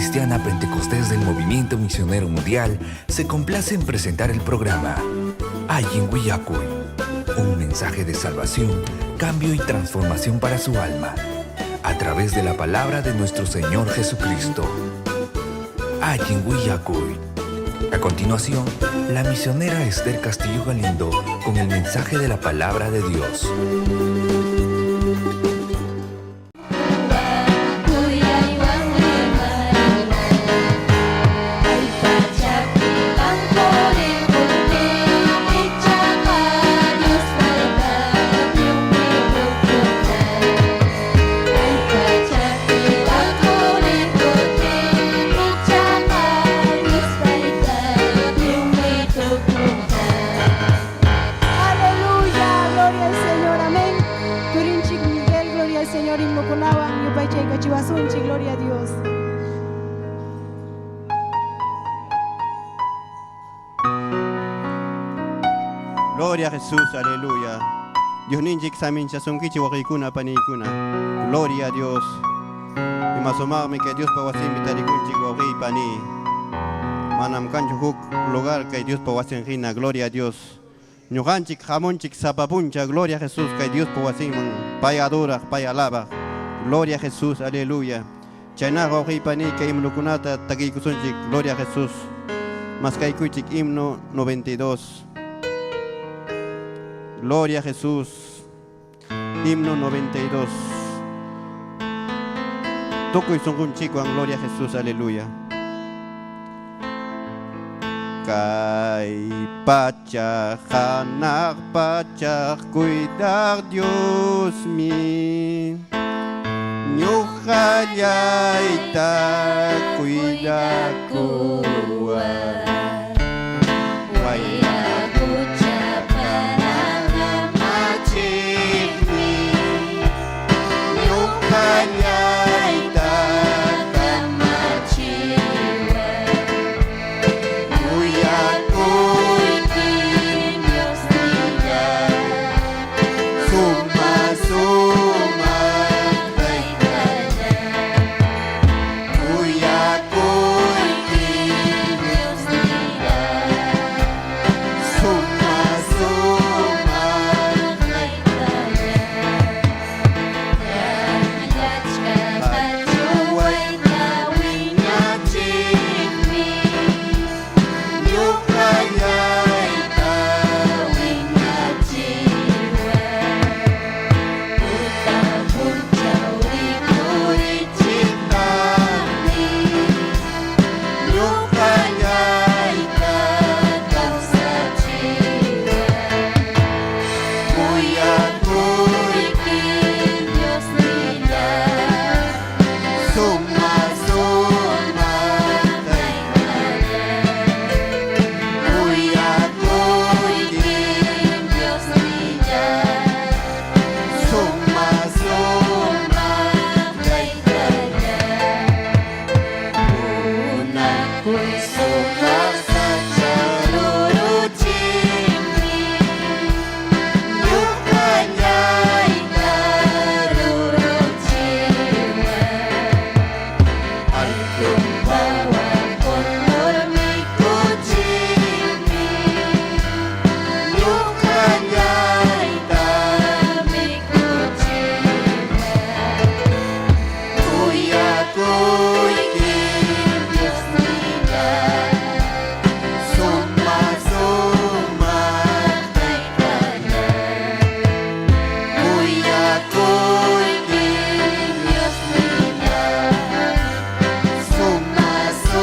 Cristiana Pentecostés del Movimiento Misionero Mundial se complace en presentar el programa Allin Willakuy, un mensaje de salvación, cambio y transformación para su alma, a través de la palabra de nuestro Señor Jesucristo. Allin Willakuy. A continuación, la misionera Esther Castillo Galindo con el mensaje de la palabra de Dios. Aleluya, gloria al Señor, amén. Turinchik Miguel, gloria al Señor, himnokunawan, yupaychaykachiwasunchik, gloria a Dios. Gloria a Jesús, aleluya. Diosninchik saminchasunkichik wawqiykuna paniykuna. Gloria a Dios. Ima sumaqmi kay Diospa wasinpi tarikunchik wawqiy paniy. Manam kanchu huk lugar kay Diospa wasin hina. Gloria a Dios. Ñuqanchik hamunchik sapa puncha. Gloria a Jesús kay Diospa wasinman. Pay adoraq, pay alabaq. Gloria a Jesús, aleluya. Chaynaqa wawqiy paniy kay himnokunata takiykusunchik. Gloria a Jesús. Maskaykuychik himno 92. Gloria a Jesús. Himno 92. Tukuy sunqunchikwan, Gloria a Jesús, aleluya. Kay pacha hanaq pachaq cuidaq Diosmi ñuqallayta cuidakuwan. Kamachiqmi ñuqallayta kamachiwan. Kuyakuyki Diosnilláy, suma sumaq Taytalláy. Kuyakuyki Diosnilláy, suma sumaq Taytalláy. Wiñachiqmi ñuqallayta wiñachiwan. Rikurichiqtaqmi ñuqallayta kawsachiwan. Kuyakuyki Diosnilláy, suma sumaq Taytalláy. Kuyakuyki Diosnilláy, suma sumaq Taytalláy. Munakuy sumaq sacha ruruchiqmi ñuqallayta ruruchiwan. Altun pawaq qunur mikuchiqmi ñuqallayta mikuchiwan. Kuyakuyki Diosnilláy, suma sumaq Taytalláy. Kuyakuyki Diosnilláy, suma sumaq.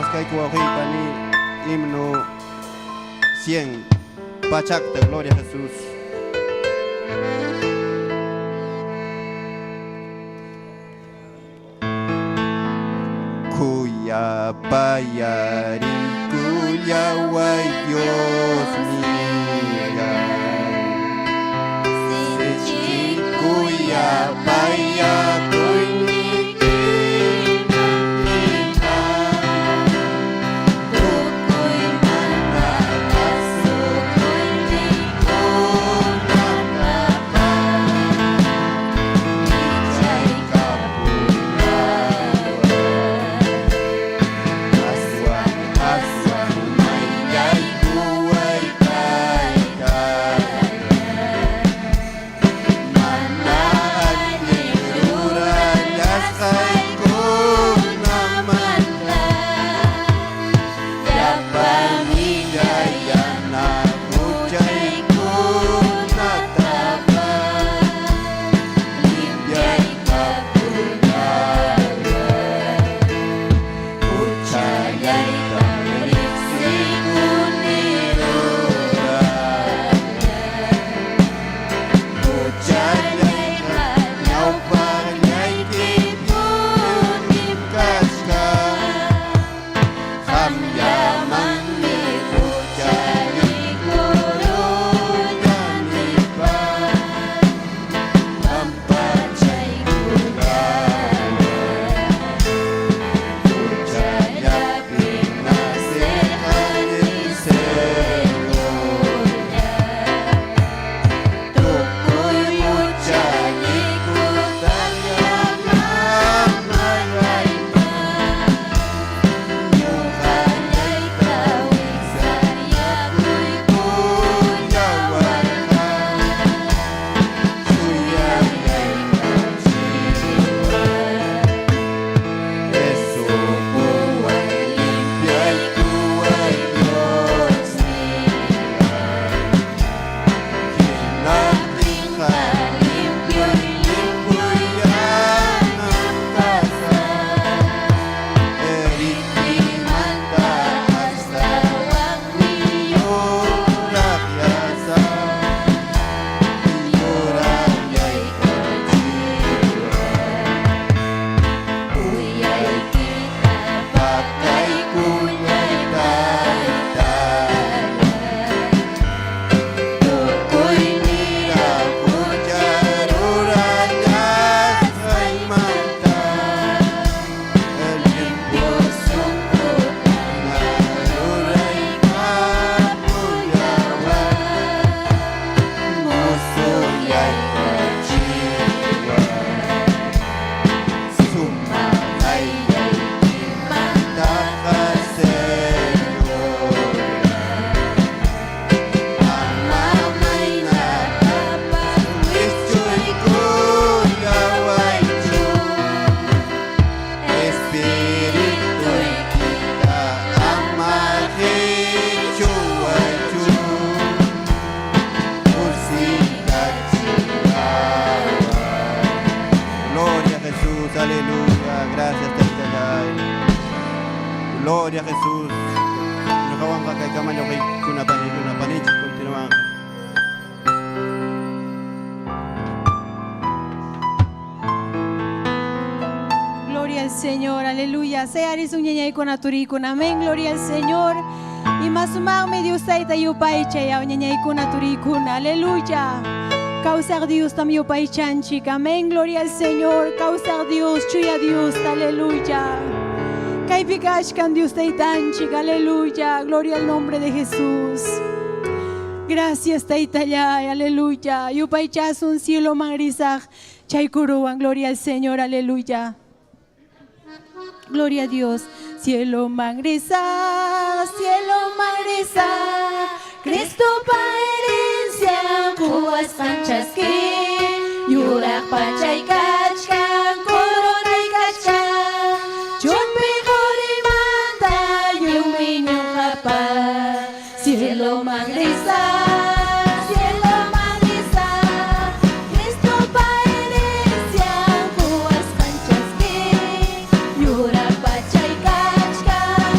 Takisqayku wawqiy pani himno 100 pachakta, gloria a Jesús. Khuyapayariykullaway Dios nillay, Sinchikuyapayakuynikimanta, tukuy mana kasukuyninkunatapas michaykapullaway. Aswan aswan mayllaykuway Taytay, mana allin rurallasqaykunamanta, llapa millay yana huchaykunatapas limpiaykapullaway. Huchallaytam riqsikuni rurallay, huchallayqa ñawpaqllaykipunim kachkan, qamllamanmi huchallikurunipas, pampachaykullaway. Huchallapi nacerqani Señor, tukuy huchallikutaña amarayman, ñuqallayta wiksayakuykullawarqa, chuyayaykachiway. Jesús, limpiaykuway Dios nillay, hinaptinqa limpio llamam kasaq, erikimanta astawanmi yuraqyasaq, yuraqyaykachiway. Pakaykullay Taytay, tukuy niraq hucha rurallasqaymanta, limpio sunqutaña ruraykapullaway, musuqyaykachiway. Sumaq ayllaykimantaqa Señor, ama maynatapas wischuykullawaychu, Espirituykita ama qichuwaychu, kusikachillaway. Gloria a Jesús, aleluya. Gracias, Taytallay. Gloria a Jesús. Ñuqawanqa kay kamaño kuna panikuna panichik continuan. Gloria al Señor, aleluya. Sayarisun ñañaykuna turikuna. Amén, gloria al Señor. Y más sumaqmi Dios tayta yupaychay ñañaykuna turikuna. Aleluya. Kawsaq Dios tam yupaychanchik. Amén, gloria al Señor. Kawsaq Dios, chuya Dios, aleluya. Kaypi kachkan Dios taytanchik, aleluya. Gloria al nombre de Jesús. Gracias, Taytallay, aleluya. Yupaychasun cieloman risaq chay kuruwan, gloria al Señor, aleluya. Gloria a Dios. Cieloman risaq, cieloman risaq, Cristopa herencian quwasqan chaski, yuraq pachay kachkan, coronay kachkan, chumpi qurimanta lliwmi ñuqapa. Cieloman risaq, cieloman risaq, Cristopa herencian quwasqan chaski, yuraq pachay kachkan,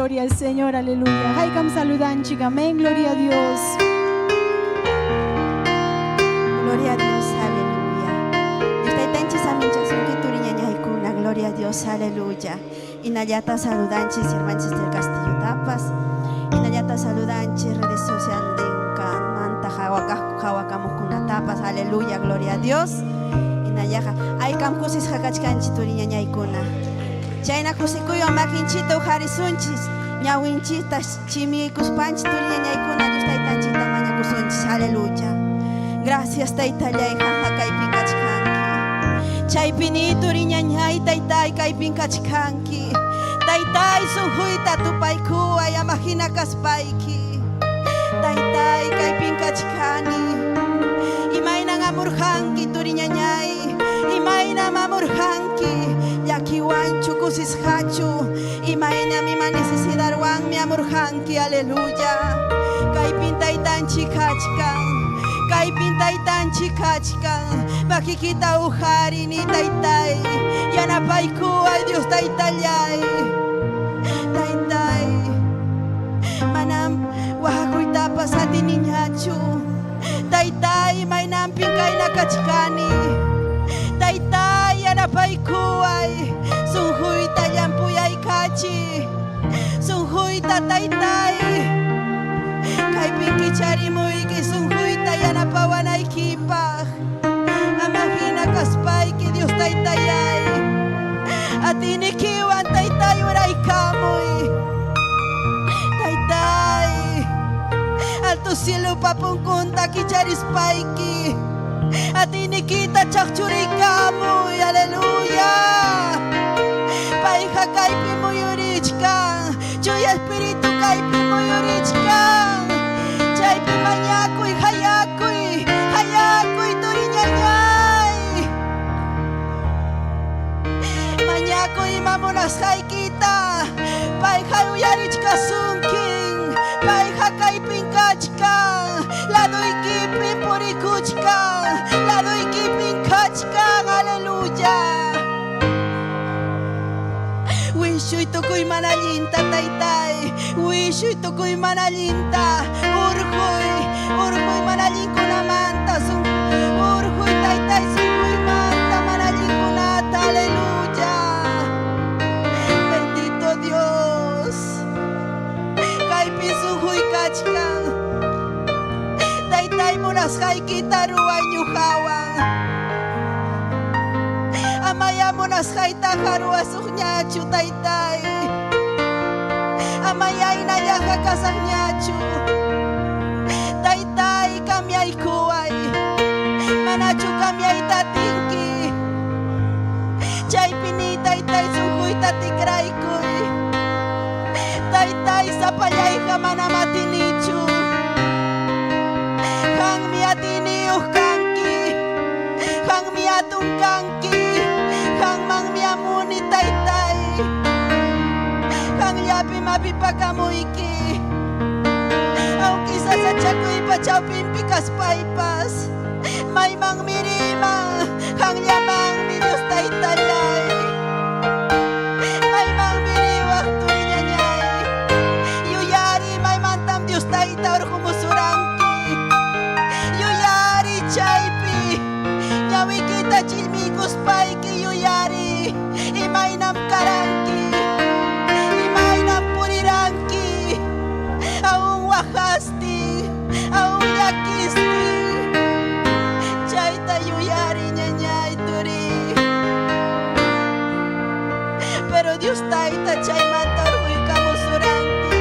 Gloria al Señor, aleluya. Haykam saludanchik, amén, gloria a Dios. Gloria a Dios, aleluya. Dios taytanchis saminchasunki turiñañaykuna, gloria a Dios, aleluya. Inallata saludanchis hermanchis del Castillo tapas. Inallata saludanchis redes sociales de manta hawakamuqkunatapas, aleluya, gloria a Dios. Inallaqa aykam kusisqa kachkanchis turiñañaykuna. Chayna kusikuywan makinchita uqarisunchis, ñawinchita chimiykuspanchis turiñañaykuna Dios taytanchita mañakusunchis, aleluya. Gracias taytallay qamqa kaypin kachkanki. Chaypini turiñañay taytay kaypin kachkanki. Taytay sunquyta tupaykuway ama hina kaspayki. Taytay kaypin kachkani. Imaynan amurqanki turiñañay. Imaynam amurqanki llakiwanchu kusisqachu. Imaynam ima necesidadwanmi amurqanki, aleluya. Kaypin taytanchik kachkan. Kaypin taytanchik kachkan. Makikita uqarini taytay. Yanapaykuway Dios taytallay. Taytay. Manam waqakuytapas atiniñachu. Taytay maynampin kayna kachkani. Taytay yanapaykuway. Sunquyta llampuyaykachi. Sunquyta taytay. Kaypin kicharimuyki sunquyta yanapawanaykipaq. Ama hina kaspayki Dios taytallay. Atiynikiwan taytay uraykamuy. Taytay. Alto cielopa punkunta kicharispayki. Atiynikita chaqchurikamuy, aleluya. Payqa kaypi muyurichkan. Chuya Espíritu kaypi muyurichkan. Chaypi mañakuy, hayakuy, hayakuy turiñañay. Mañakuy ima munasqaykita. Payqa uyarichkasunkin. Payqa kaypin kachkan. Laduykipin purikuchkan. Laduykipin kachkan, aleluya. Wischuy tukuy mana allinta taytay. Wischuy tukuy mana allinta. Urquy, urquy mana allinkunamanta. Urquy taytay sunquymanta mana allinkunata, aleluya. Bendito Dios. Kaypi sunquy kachkan. Taytay munasqaykita ruway ñuqawan. Amaya munasqaytaqa ruwasuqñachu taytay. Amaya hinallaqa kasaqñachu. Taytay cambiaykuway. Manachu cambiayta atinki. Chaypini taytay sunquyta tikraykuy. Taytay sapallayqa manam atinichu. Qammi atiyniyuq kanki. Qammi atun kanki. Qammanmi amuni taytay. Qamllapim hapipakamuyki. Aunque sasachakuypa chawpinpi kaspaypas. Maymanmi riyman, qamllamanmi Dios taytallay. Maymanmi riwaq turiñañay. Yuyari maymantam Dios tayta urqumusuranki. Yuyari chaypi. Ñawikita chillmiykuspayki yuyari. Imaynam karanki. Imaynam puriranki. Aún waqastin, aún llakistin. Chayta yuyari ñañay turi. Pero Dios tayta chaymanta urquykamusuranki.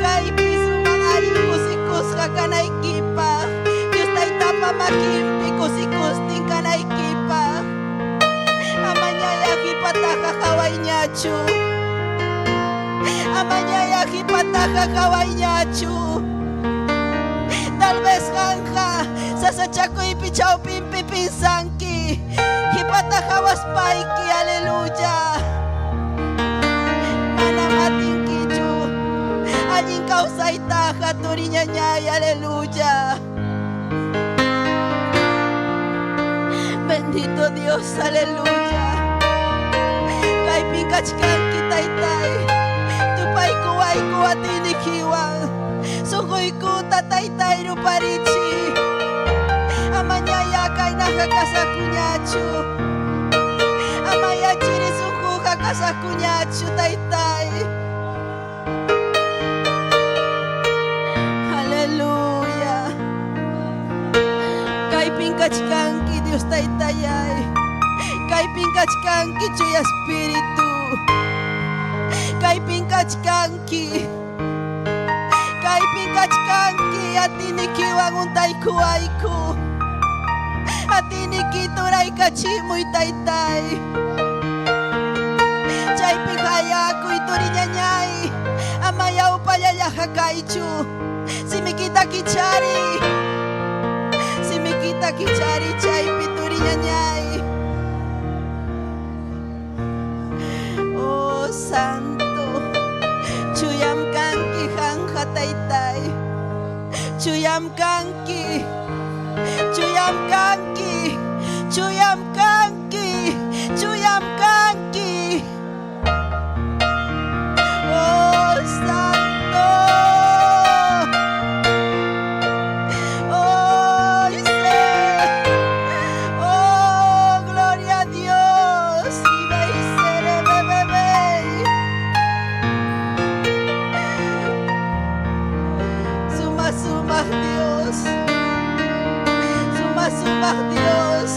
Kaypi sumaq allin kusikusqa kanaykipaq. Dios taytapa makinpi kusikustin kanaykipaq. Amañaya qhipataqa qhawayñachu. Amañaya qhipataqa qhawayñachu. Tal vez qamqa sasachakuypi chawpinpi pinsanki. Qhipata qhawaspayki, aleluya. Manam atinkichu. Allin kawsaytaqa turiñañay, aleluya. Bendito Dios, aleluya. Kaypin kachkanki taytay. Tupaykuway. Untaykuwayku atiynikiwan. Sunquykuta taytay ruparichi. Amañaya kaynaqa kasaqkuñachu. Amaya chiri sunquqa kasaqkuñachu taytay. Aleluya. Kaypin kachkanki Dios taytayay. Kaypin kachkanki Chuya Espíritu. Kaypin kachkanki. Kaypin kachkanki atiynikiwan untaykuwayku. Atiyniki turaykachimuy taytay. Chaypi hayakuy turiñañay. Amaya upallallaqa kaychu. Simikita kichari. Simikita kichari chaypi turiñañay. Oh Santo, chuyam kanki qamqa taytay. Chuyam kanki. Chuyam kanki. Chuyam kanki. Chuyam kanki. Oh Santo. Oh, oh, gloria a Dios. Y ve y se le ve, ve, ve. Suma, suma Dios. Suma, suma Dios.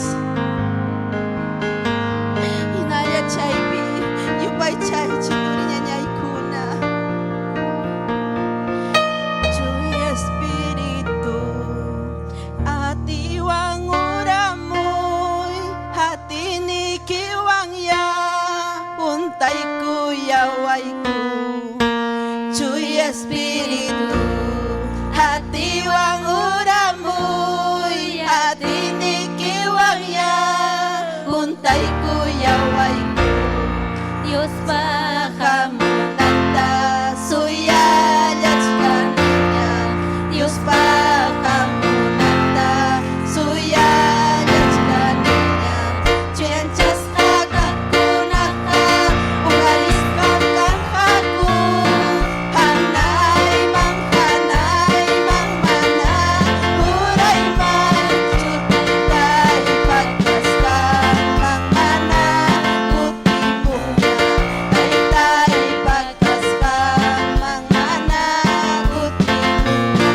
Hinalla chaypi yupaychaychi turiñañaykuna. Chuya Espíritu, atiwan uramuy, atiynikiwan ya, untaykullawayku. Chuya Espíritu, atiwan uramuy, atiynikiwan ya, untaykullawayku. Diospa Hamunanta suyallachkaniña, Diospa hamunanta suyallachkaniña. Chuyanchasqa kaqkunaqa uqarisqam kanqaku. Hanayman, hanayman, mana urayman, Taytaypa kasqanman mana kutimuqña. Taytaypa kasqanman mana kutimuqña.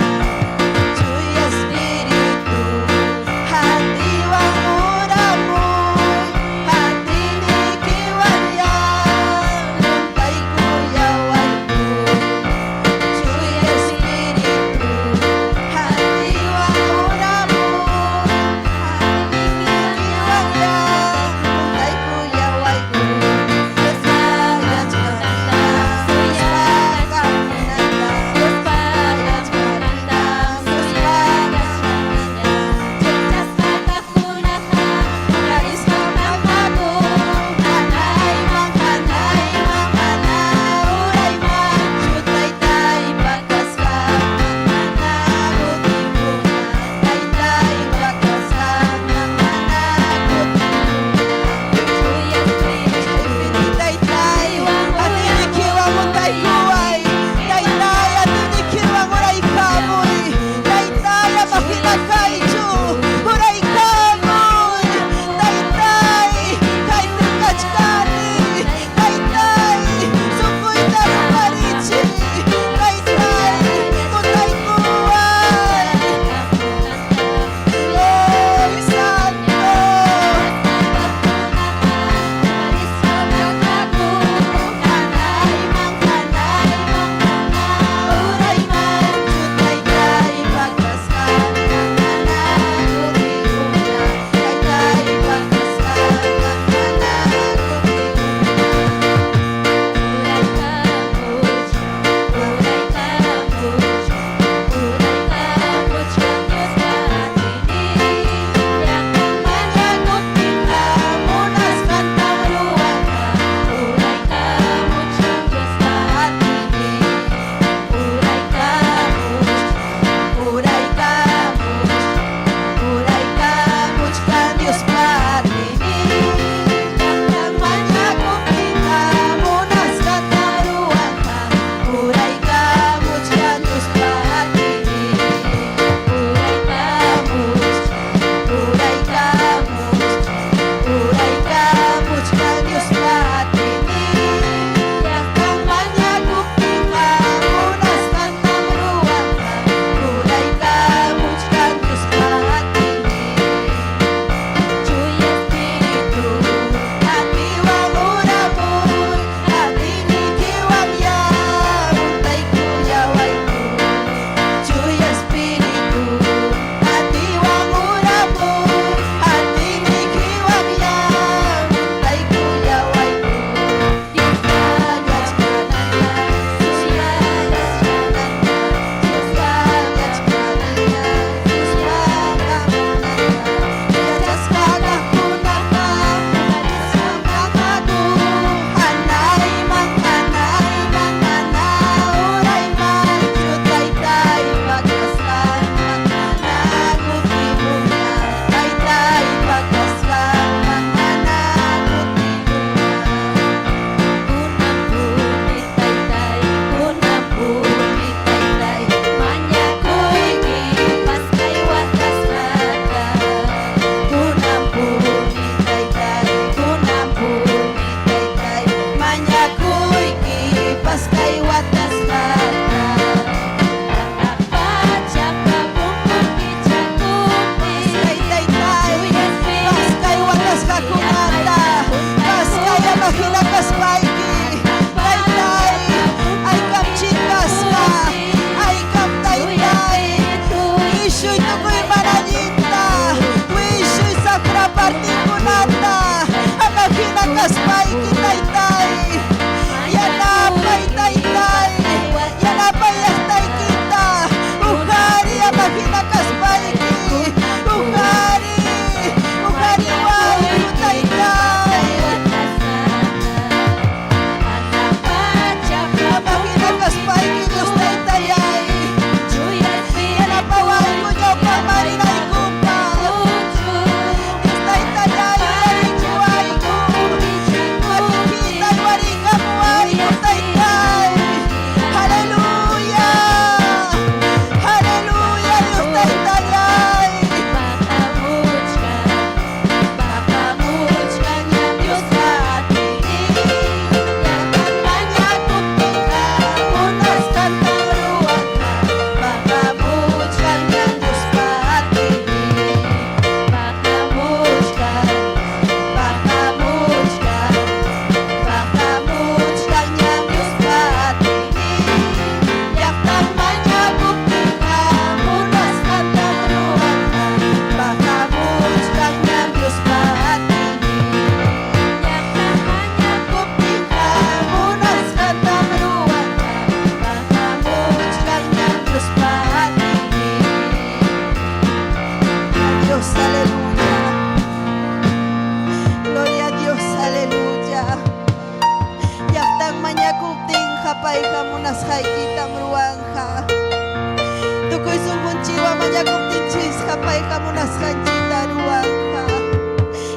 Mañakuptinchisqa payqa munasqanchikta ruwanqa.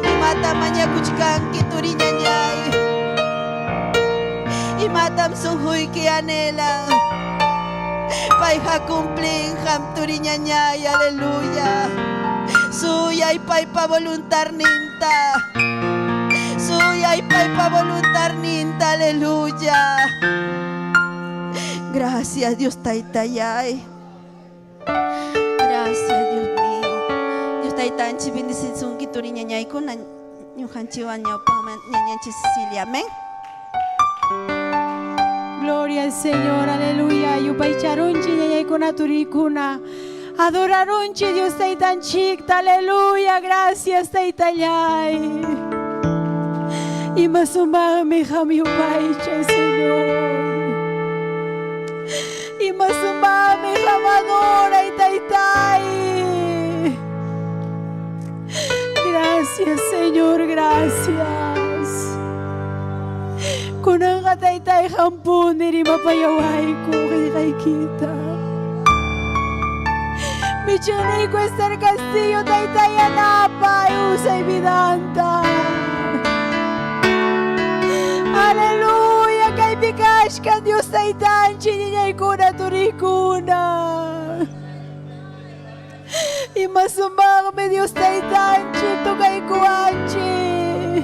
Imatam mañakuchkanki turiñañay? Imatam sunquyki anhelan? Payqa cumplinqam turiñañay, aleluya. Suyay paypa voluntarninta. Suyay paypa voluntarninta, aleluya. Gracias Dios Taytayay. Gracias Dios mío. Dios Taytanchik bendecisunki turiñañaykuna ñuqanchikwan ñawpaman ñañanchik Cecilia. Amén. Gloria al Señor, aleluya. Yupaycharunchi ñañaykuna turikuna. Adorarunchi Dios Taytanchikta, aleluya. Gracias Taytallay. Ima sumaqmi qam yupaychay, Señor. Ima sumaqmi qam adoray, Taytay. Gracias, Señor, gracias. Kunanqa Taytay qampuni rimapayawayku qillqaykita. Michiqniyku Esther Castillo Taytay yanapay usay vidanta. Aleluya, kaypi kachkan Dios Taytanchik ñañaykuna turikuna. Ima sumaqmi Dios Taytanchik tukaykuwanchik.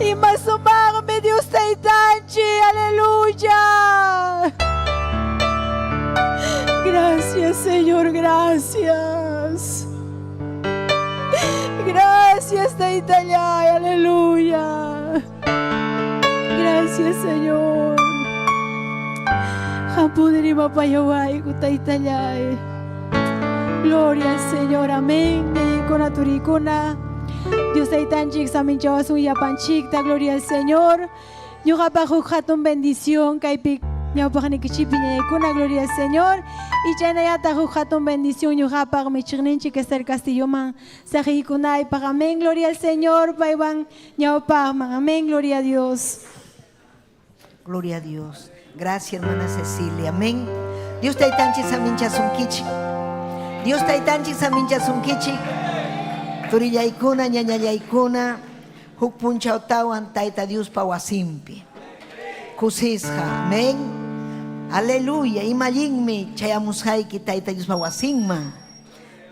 Ima sumaqmi Dios Taytanchik, aleluya. Gracias, Señor, gracias. Gracias, Taytallay, aleluya. Gracias, Señor. Qampuni rimapayawayku, Taytallay. Gloria al Señor, amén. Ñañaykuna turikuna. Dios Taytanchik saminchawasun llapanchikta, gloria al Señor. Ñuqapaq huk hatun bendición kaypi ñawpaqnikichikpi ñañaykuna, gloria al Señor. Y chaynallataq huk hatun bendición ñuqapaq michiqninchik Esther Castilloman saqiykunaypaq, amén, gloria al Señor. Paywan ñawpaqman, amén, gloria a Dios. Gloria a Dios. Gracias, hermana Cecilia. Amén. Dios taytanchik saminchasunkichik. Dios taytanchik saminchasunkichik. Turillaykuna, ñañallaykuna, huk punchawtawan Tayta Diospa wasinpi. Kusisqa. Amén. Aleluya. Ima allinmi chayamusqayki Tayta Diospa wasinman.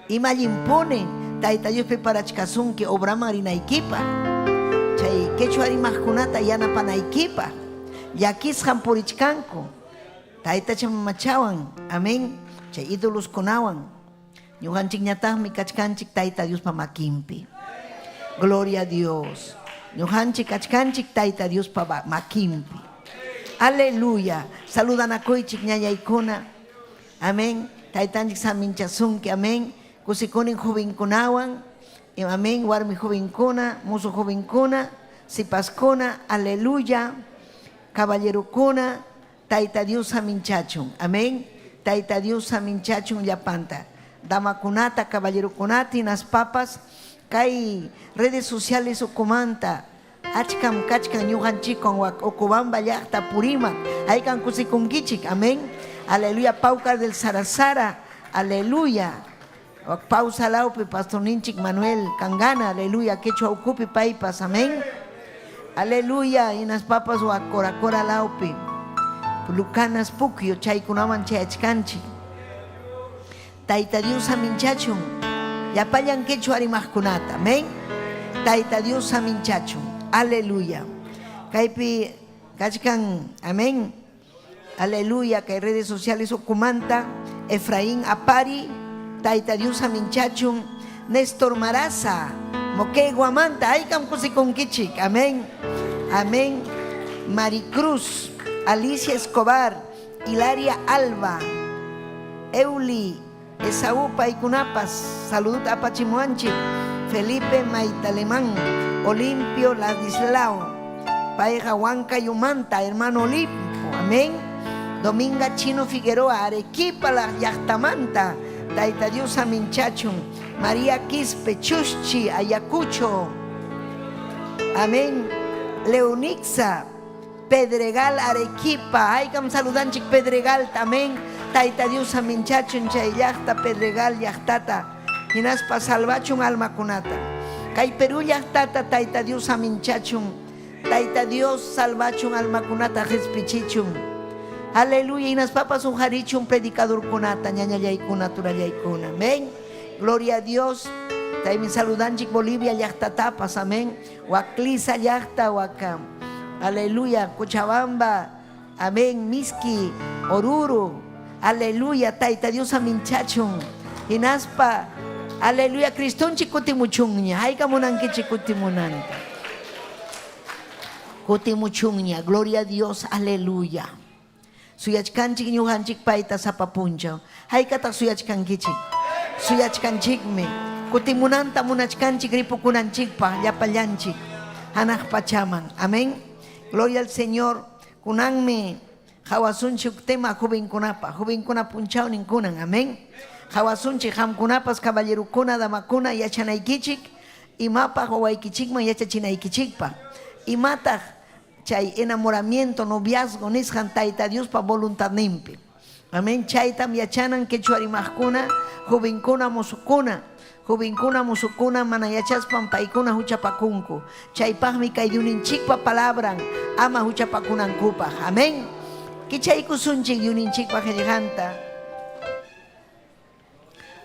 Ima allinpuni Tayta Dios preparachkasunki obraman rinaykipaq. Chay quechua rimaqkunata yanapanaykipaq. Llakisqam purichkanku. Taytacha mamachawan. Amén. Chay ídoloskunawan. Ñuqanchikñataqmi kachkanchik Tayta Diospa makinpi. Gloria a Dios. Ñuqanchik kachkanchik Tayta Diospa makinpi. Aleluya. Saludanakuychik ñañaykuna. Amén. Taytanchik saminchasunki. Amén. Kusikunin jovenkunawan. Amén. Warmi jovenkuna, musu jovenkuna, sipaskuna. Aleluya. Caballerokuna. Tayta Dios saminchachun. Amén. Tayta Dios saminchachun llapanta. Damakunata, caballerokunata, hinaspapas kay redes sociales ukumanta achkam kachkan ñuqanchikwan wak Ocobamba llaqta Purimac haykan kusikunkichik. Amén. Aleluya. Paucar del Sarasara. Aleluya. Wak Pausa lawpi pastorninchik Manuel Kangana. Aleluya. Quechua ukupi paypas. Amén. Aleluya. Hinaspapas wak Coracora lawpi Lucanas Puquio chaykunaman chayachkanchik. Tayta Dios saminchachun llapallan quechua rimaqkunata. Amén. Tayta Dios saminchachun. Aleluya. Kaypi kachkan. Amén. Aleluya. Kay redes sociales ukumanta Efraín Apari. Tayta Dios saminchachun. Néstor Maraza. Moqueguamanta. Haykam kusikunkichik. Amén. Amén. Maricruz. Alicia Escobar. Hilaria Alba. Euli. Esaú paykunapas. Saludut apachimuanchik. Felipe Maitalemán. Olimpio Ladislao. Payqa Huancayumanta, hermano Olimpo. Amén. Dominga Chino Figueroa, Arequipa la llaqtamanta. Tayta Dios saminchachun. María Quispe, Chuschi, Ayacucho. Amén. Leonixa, Pedregal, Arequipa. Haykam saludanchik Pedregal, amén. Tayta Dios saminchachun chay llaqta Pedregal llaqtata hinaspa salvachun almakunata. Kay Perú llaqtata Tayta Dios saminchachun. Tayta Dios salvachun almakunata qespichichun. Aleluya. Hinaspapas uqarichun predicadorkunata, ñañallaykuna, turallaykuna. Amén. Gloria a Dios. Chaymi saludanchik Bolivia llaqtatapas. Amén. Wak Clisa llaqta, wak Aleluya. Cochabamba. Amén. Miski, Oruro. Aleluya. Tayta Dios aminchachun. Hinaspa. Aleluya. Cristonchik kutimuchunña. Hayka munankichik kutimunanta. Kutimuchunña. Gloria a Dios. Aleluya. Suyachkanchik ñuqanchik payta sapa punchaw. Haykataq suyachkankichik? Suyachkanchikmi. Kutimunanta munachkanchik ripukunanchikpaq llapallanchik. Hanaq pachaman. Amén. Gloria al Señor. Kunanmi qawasunchik tema jovenkunapaq. Jovenkuna punchawnin kunan. Amén. Qawasunchik qamkunapas caballerokuna, damakuna yachanaykichik. Imapaq wawaykichikman yachachinaykichikpaq. Imataq chay enamoramiento, noviazgo nisqan Tayta Diospa voluntadninpi. Amén. Chaytam yachanan quechua rimaqkuna, jovenkuna, mozokuna. Jovenkuna, mozokuna mana yachaspan paykuna huchapakunku. Chaypaqmi kay Dyuninchikpa palabran ama huchapakunankupaq. Amén. Kichaykusunchik Dyuninchikpa qillqanta.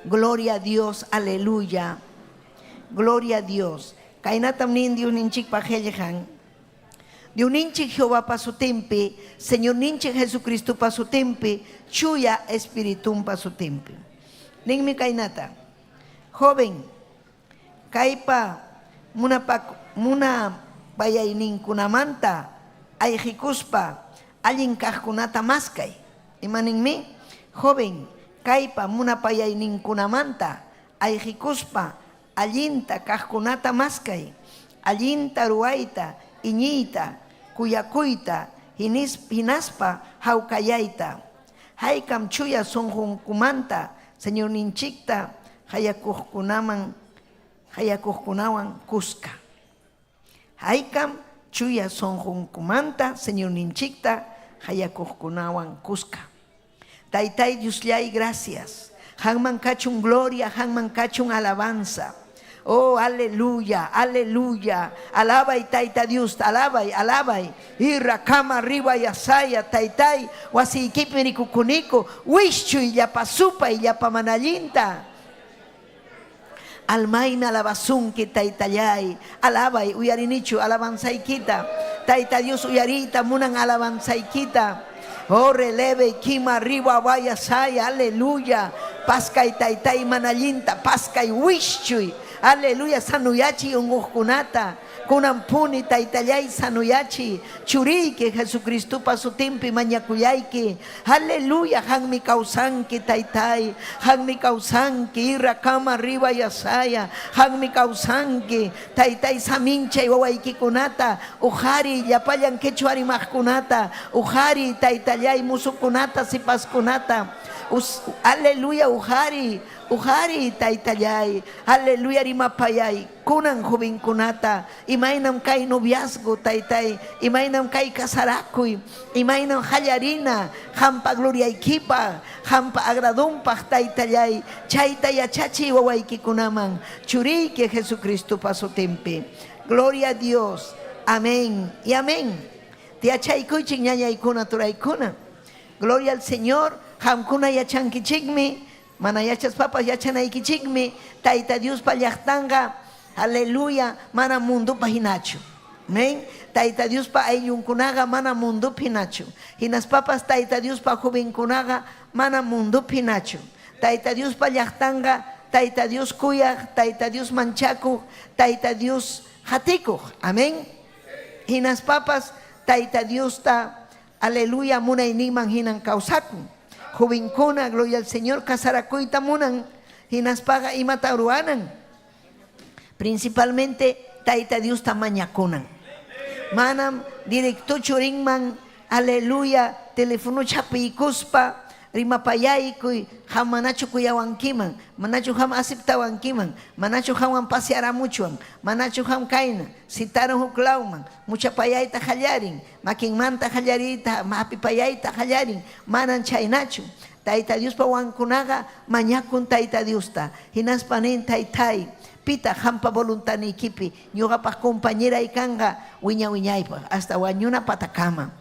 Gloria a Dios, aleluya. Gloria a Dios. Kaynatam nin Dyuninchikpa qillqan. Dyuninchik Jehovapa sutinpi, Señorninchik Jesucristopa sutinpi, Chuya Espiritunpa sutinpi. Ninmi kaynata. Joven, kaypa munapayayninkunamanta ayqikuspa allin kaqkunata maskay. Ima ninmi? Joven, kaypa munapayayninkunamanta ayqikuspa allinta kaqkunata maskay. Allinta ruwayta, iñiyta, kuyakuyta, hinaspa hawkayayta. Haykam chuya sunqunkumanta Señorninchikta qayakuqkunawan kuska. Haykam chuya sunqunkumanta Señorninchikta qayakuqkunawan kuska. Taytay Diosllay, gracias. Qanman kachun gloria, qanman kachun alabanza. Oh, aleluya, aleluya. Alabay Tayta Dios, alabay, alabay. Irra kama riba yasaya, taytay, wasiykipi rikukuniku, wischuy llapa supay, llapa manallinta. Almaymi alabasunki, taytallay. Alabay, uyarinichu alabanzaykita. Tayta Dios uyariyta munan alabanzaykita. Oh, releve, kima, riba, vaya, saya, aleluya. Paskay, taytay, manallinta, paskay, wischuy. Aleluya, sanuyachiy unquqkunata. Kunan puni taytallay sanuyachiy. Churiyki Jesucristopa sutinpi mañakuyayki. Aleluya, qanmi kawsanki taytay. Qanmi kawsanki, irra kama riba yasaya. Qanmi kawsanki, taytay saminchay wawaykikunata. Uqariy llapallan quechua rimaqkunata. Uqariy taytallay musukunata, sipaskunata. Aleluya, uqariy, uqariy taytallay. Aleluya, rimapayay. Kunan jovenkunata, imaynam kay noviazgo, taytay, imaynam kay casarakuy, imaynam qallarina, qampa gloriaykipaq, qampa agradonpaq, taytallay, chayta yachachiy wawaykikunaman, churiyki Jesucristopa sutinpi. Gloria a Dios. Amén y amén. Tiyachaykuychik ñañaykuna, turaykuna. Gloria al Señor. Qamkuna yachankichikmi, mana yachaspapas yachanaykichikmi, Tayta Diospa llaqtanqa, aleluya, mana mundopa hinachu. Amén. Tayta Diospa ayllunkunaqa mana mundopi hinachu. Hinaspapas Tayta Diospa jovenkunaqa mana mundopi hinachu. Tayta Diospa llaqtanqa Tayta Dios kuyaq, Tayta Dios manchakuq, Tayta Dios qatikuq. Amén. Hinaspapas Tayta Diosta, aleluya, munayninman hinan kawsakun. Jovenkuna, gloria al Señor, casarakuyta munan, hinaspaqa imata ruwanan. Principalmente Tayta Diosta mañakunan. Manam directochu rinman, aleluya, telefono chapiykuspa, rimapayaykuy, qam manachu kuyawankiman, manachu qam aceptawankiman, manachu qamwan pasearamuchwan, manachu qam kayna, citarun huk lawman, muchapayayta qallarin, makinmanta qallariyta, hapipayayta qallarin, manan chaynachu. Tayta Diospa wawankunaqa mañakun Tayta Diosta. Hinaspa nin, Taytáy, pitaq qampa voluntadniykipi ñuqapaq compañeray kanqa wiña-wiñaypaq hasta wañuna patakama?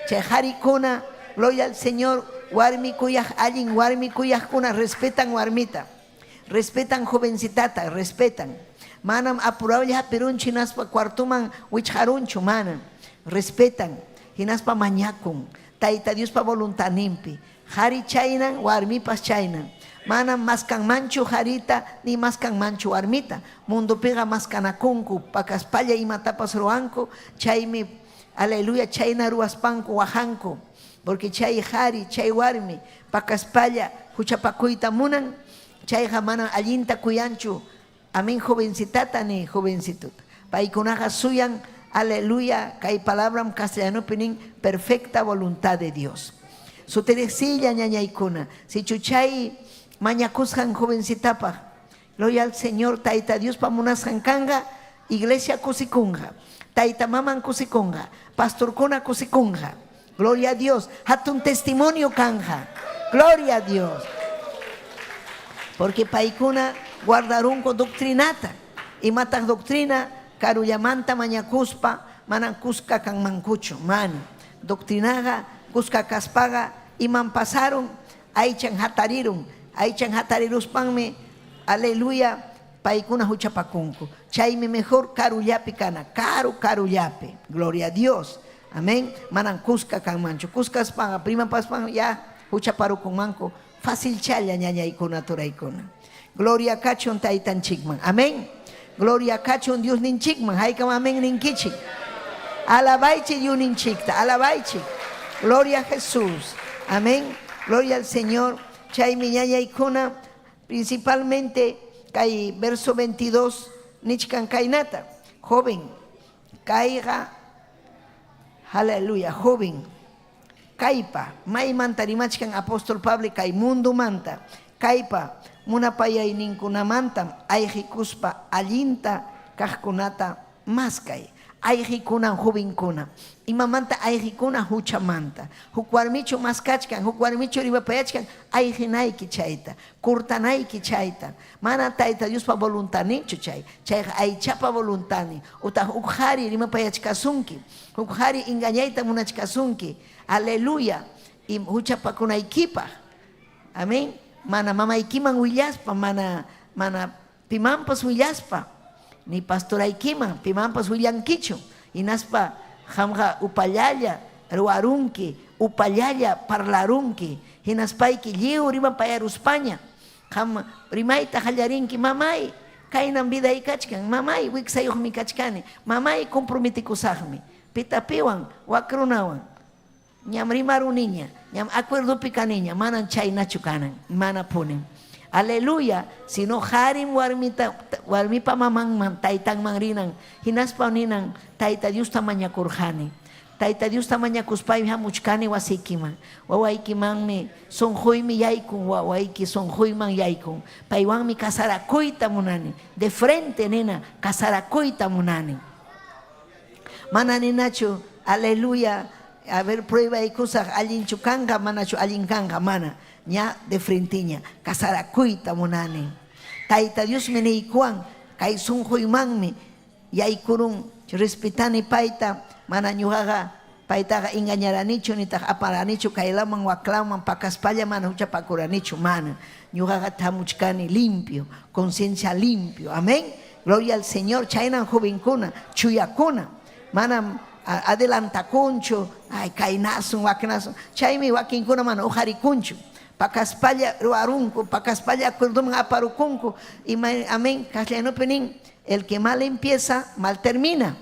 Chay qarikuna, gloria al Señor, warmi kuyaq allin warmi kuyaqkuna respetan warmita. Respetan jovencitata, respetan. Manam apurawlla hapirunchu hinaspa cuartoman wichqarunchu, manam. Respetan, hinaspa mañakun Tayta Diospa voluntadninpi. Qari chaynan, warmipas chaynan. Manam maskanmanchu qarita ni maskanmanchu warmita. Mundopiqa maskanakunku, pakaspalla imatapas ruwanku, chaymi, aleluya, chayna ruwaspanku waqanku. Porque chay qari, chay warmi pakaspalla huchapakuyta munan, chayqa manam allinta kuyanchu, amén, jovencitata ni jovencituta. Paykunaqa suyan, aleluya, kay palabram castellanopi nin perfecta voluntad de Dios. Sutiriqsilla ñañaykuna, sichu chay mañakusqan jovencitapaq, gloria al Señor, Tayta Diospa munasqan kanqa, iglesia kusikunqa, tayta maman kusikunqa, pastorkuna kusikunqa. Gloria a Dios, hatun testimonio kanja. Gloria a Dios. Porque paykuna guardarunku doctrinata. Imataq doctrina? Karullamanta mañakuspa manam kuska kanmankuchu, mana. Doctrinaqa kuska kaspaqa imam pasarun? Aychan hatarirun. Aychan hatariruspanmi, aleluya, paykuna huchapakunku. Chaymi mejor karullapi kana, karu karullapi. Gloria a Dios. Amén. Manam kuska kanmanchu. Kuskaspaqa, primapaspan ya huchaparukunmanku. Facilchalla ñañaykuna, turaykuna. Gloria kachun Taytanchikman. Amén. Gloria kachun Diosninchikman. Haykam amén ninkichik. Alabaychik Diosninchikta. Alabaychik. Gloria a Jesús. Amén. Gloria al Señor. Chaymi ñañaykuna, principalmente kay verso 22 nichkan kaynata. Joven, kayqa, aleluya, joven, kaypa, maymanta rimachkan apóstol Pablo kay mundomanta, kaypa munapayayninkunamantam ayqikuspa allinta kaqkunata maskay. Ayqikunan jovenkuna. Imamanta ayqikuna? Huchamanta. Huk warmichu maskachkan, huk warmichu rimapayachkan, ayqinayki chayta, cortanayki chayta. Mana Tayta Diospa voluntadninchu chay. Chayqa aychapa voluntadnin. Utaq huk qari rimapayachkasunki, huk qari engañayta munachkasunki. Aleluya. Huchapakunaykipaq. Amén. Mana mamaykiman willaspa, mana mana pimanpas willaspa, ni pastoraykiman pimanpas willankichu. Hinaspa qamqa upallalla ruwarunki, upallalla parlarunki. Hinaspayki lliw rimapayaruspaña, qam rimayta qallarinki, mamay, kaynam viday kachkan, mamay, wiksayuqmi kachkani, mamay, comprometikusaqmi. Pitapiwan, wak runawan. Ñam rimaruniña, ñam acuerdopi kaniña, manam chaynachu kanan, manapunim. Aleluya, sino qarim warmita, warmipa mamanman, taytanman rinan, hinaspa ninan, Tayta Diosta mañakurqani. Tayta Diosta mañakuspaymi hamuchkani wasiykiman. Wawaykimanmi sunquymi yaykun, wawayki sunquyman yaykun. Paywanmi casarakuyta munani. De frente nina, casarakuyta munani. Mana ninachu, aleluya, a ver pruebaykusaq allinchu kanqa, manachu allin kanqa, mana. Ña de frenteña, casarakuyta munani. Tayta Diosmi niykuwan, kay sunquymanmi yaykurun, respetani payta, mana ñuqaqa paytaqa engañaranichu, nitaq aparanichu kaylaman waklaman pakaspalla mana huchapakuranichu, mana. Ñuqaqa thamuchkani limpio, conciencia limpio. Amén. Gloria al Señor. Chaynan jovenkuna, chuyakuna. Manam adelantakunchu, ay kaynasun, waknasun. Chaymi wakinkuna mana uqarikunchu. Pakaspalla ruwarunku, pakaspalla acuerdoman aparukunku. Ima, amén. Castellanopi nin, el que mal empieza, mal termina.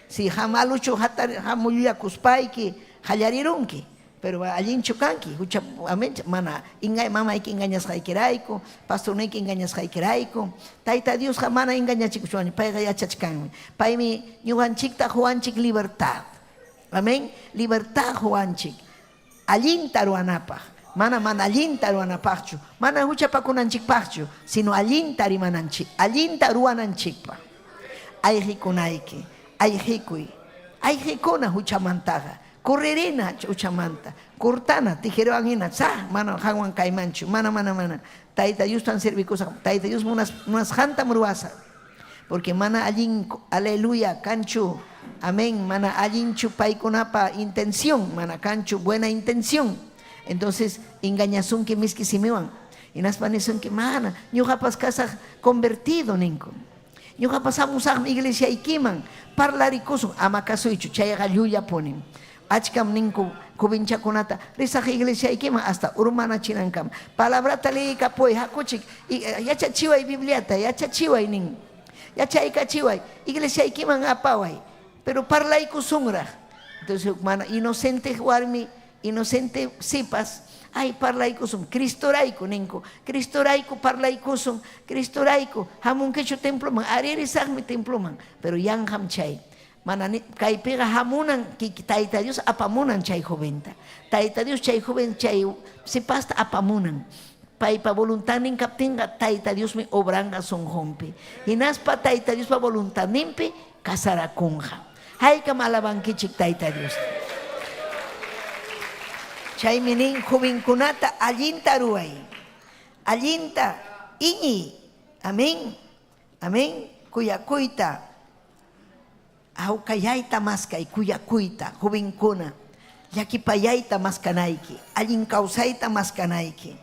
Si hamaluchu hamullakuspayki qallarirunki, pero allinchu kanki, hucha, amén, mana mamayki engañasqaykirayku, pastorniyki engañasqaykirayku. Tayta Diosqa mana engañachikuchwanchu, payqa yachachkanmi. Paymi ñuqanchikta quwanchik libertad. Amén. Libertad quwanchik. Allinta ruwanapaq, mana mana allinta ruwanapaqchu, mana huchapakunanchikpaqchu, sino allinta rimananchik, allinta ruwananchikpaq. Ayqikunayki, ayqikuy, ayqikuna huchamantaqa. Correrina uchamanta. Cortana tijerawan hina. Sa, mana qanwan kaymanchu. Mana, mana, mana. Tayta Diostan servikusaq. Tayta Dios munasqantam ruwasaq. Porque mana allin, aleluya, kanchu. Amén. Mana allinchu paykunapa intención. Mana kanchu buena intención. Entonces, engañasunki miski simiwan. Hinaspa nisunki, mana, ñuqapas kasaq convertido ninku. Ñuqapas hamusaqmi iglesiaykiman, parlarikusun, ama kasuychu, chayqa llullapunim. Achkam ninku jovenchakunata, risaq iglesiaykiman hasta urmanachinankama. Palabrata liykapuway, hakuchik, yachachiway Bibliata, yachachiway nin. Yachaykachiway, iglesiaykiman apaway, pero parlaykusunraq. Entonces, mana inocente warmi, inocente sipas, ay parlaykusun, Cristorayku ninku, Cristorayku parlaykusun, Cristorayku, hamunkichu temploman, arí risaqmi temploman, pero yanqam chay. Mana kaypiqa hamunan Tayta Dios apamunan chay joventa. Tayta Dios chay joven chay sipasta apamunan. Paypa voluntadnin kaptinqa Tayta Diosmi obranqa sunqunpi. Hinaspa Tayta Diospa voluntadninpi casarakunqa. Haykam alabankichik Tayta Diosta. Chaymi nin jovenkunata allinta ruway. Allinta iñiy. Amén. Amén. Kuyakuyta. Hawkayayta maskay, kuyakuyta, jovenkuna. Llakipayayta maskanayki, allin kawsayta maskanayki.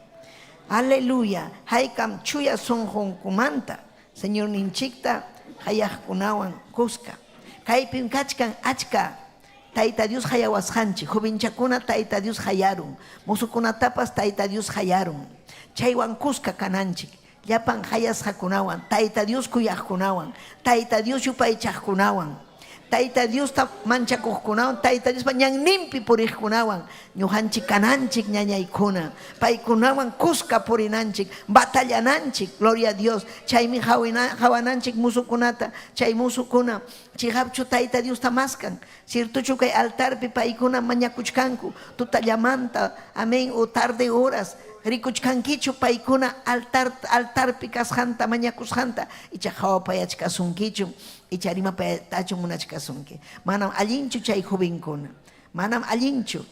Aleluya. Haykam chuya sunqunkumanta Señorninchikta qayaqkunawan kuska. Kaypim kachkan achka Tayta Dios qayawasqanchik, jovenchakuna Tayta Dios qayarun, mozokunatapas Tayta Dios qayarun. Chaywan kuska kananchik, llapan qayasqakunawan, Tayta Dios kuyaqkunawan, Tayta Dios yupaychaqkunawan, Tayta Diosta manchakuqkunawan, Tayta Diospa ñanninpi puriqkunawan, ñuqanchik kananchik ñañaykuna, paykunawan kuska purinanchik, batallananchik, gloria a Dios. Chaymi qawananchik musukunata, chay musukuna chiqapchu Tayta Diosta maskan, ciertochu kay altarpi paykuna mañakuchkanku tutallamanta, amén, o tarde horas, rikuchkankichu paykuna altar altarpi kasqanta mañakusqanta, icha qawapayachkasunkichu, icha rimapayatachu munachkasunki. Manam allinchu chay jovenkuna, manam allinchu.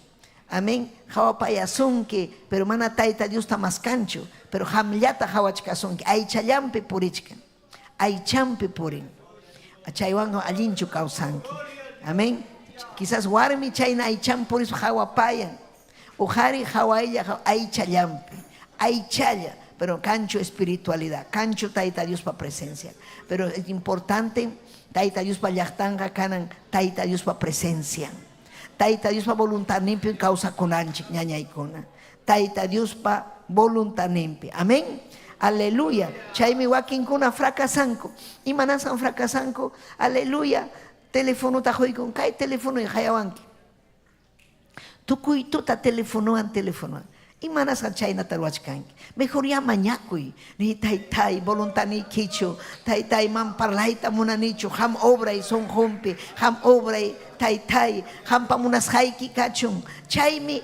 Amén. Qawapayasunki, pero mana Tayta Diosta maskanchu, pero qamllata qawachkasunki, aychallanpi purichkan. Aychanpi purin. Chaywanqa allinchu kawsanki. Amén. Quizás warmi chayna aychan purispa qawapayan. O qhari qawaylla aychallanpi. Aychalla, pero kanchu espiritualidad, kanchu Tayta Diospa presencia. Pero es importante Tayta Diospa llaqtanqa kanan Tayta Diospa presencia. Tayta Diospa voluntadninpi kawsakunanchik ñañaykuna. Tayta Diospa voluntadninpi. Amén. Aleluya. Chaymi wakinkuna fracasanku. Imanasqan fracasanku? Aleluya. Telefonota quykun. Kay telefonoy qayawanki. Tukuy tuta telefonowan telefonowan. Imanasqan chaynata ruwachkanki? Mejor ya mañakuy. Ni taytay, voluntadniykichu. Taytay, man parlayta munanichu. Qam obray sunqunpi. Qam obray, taytay. Qampa munasqayki kachun. Chaymi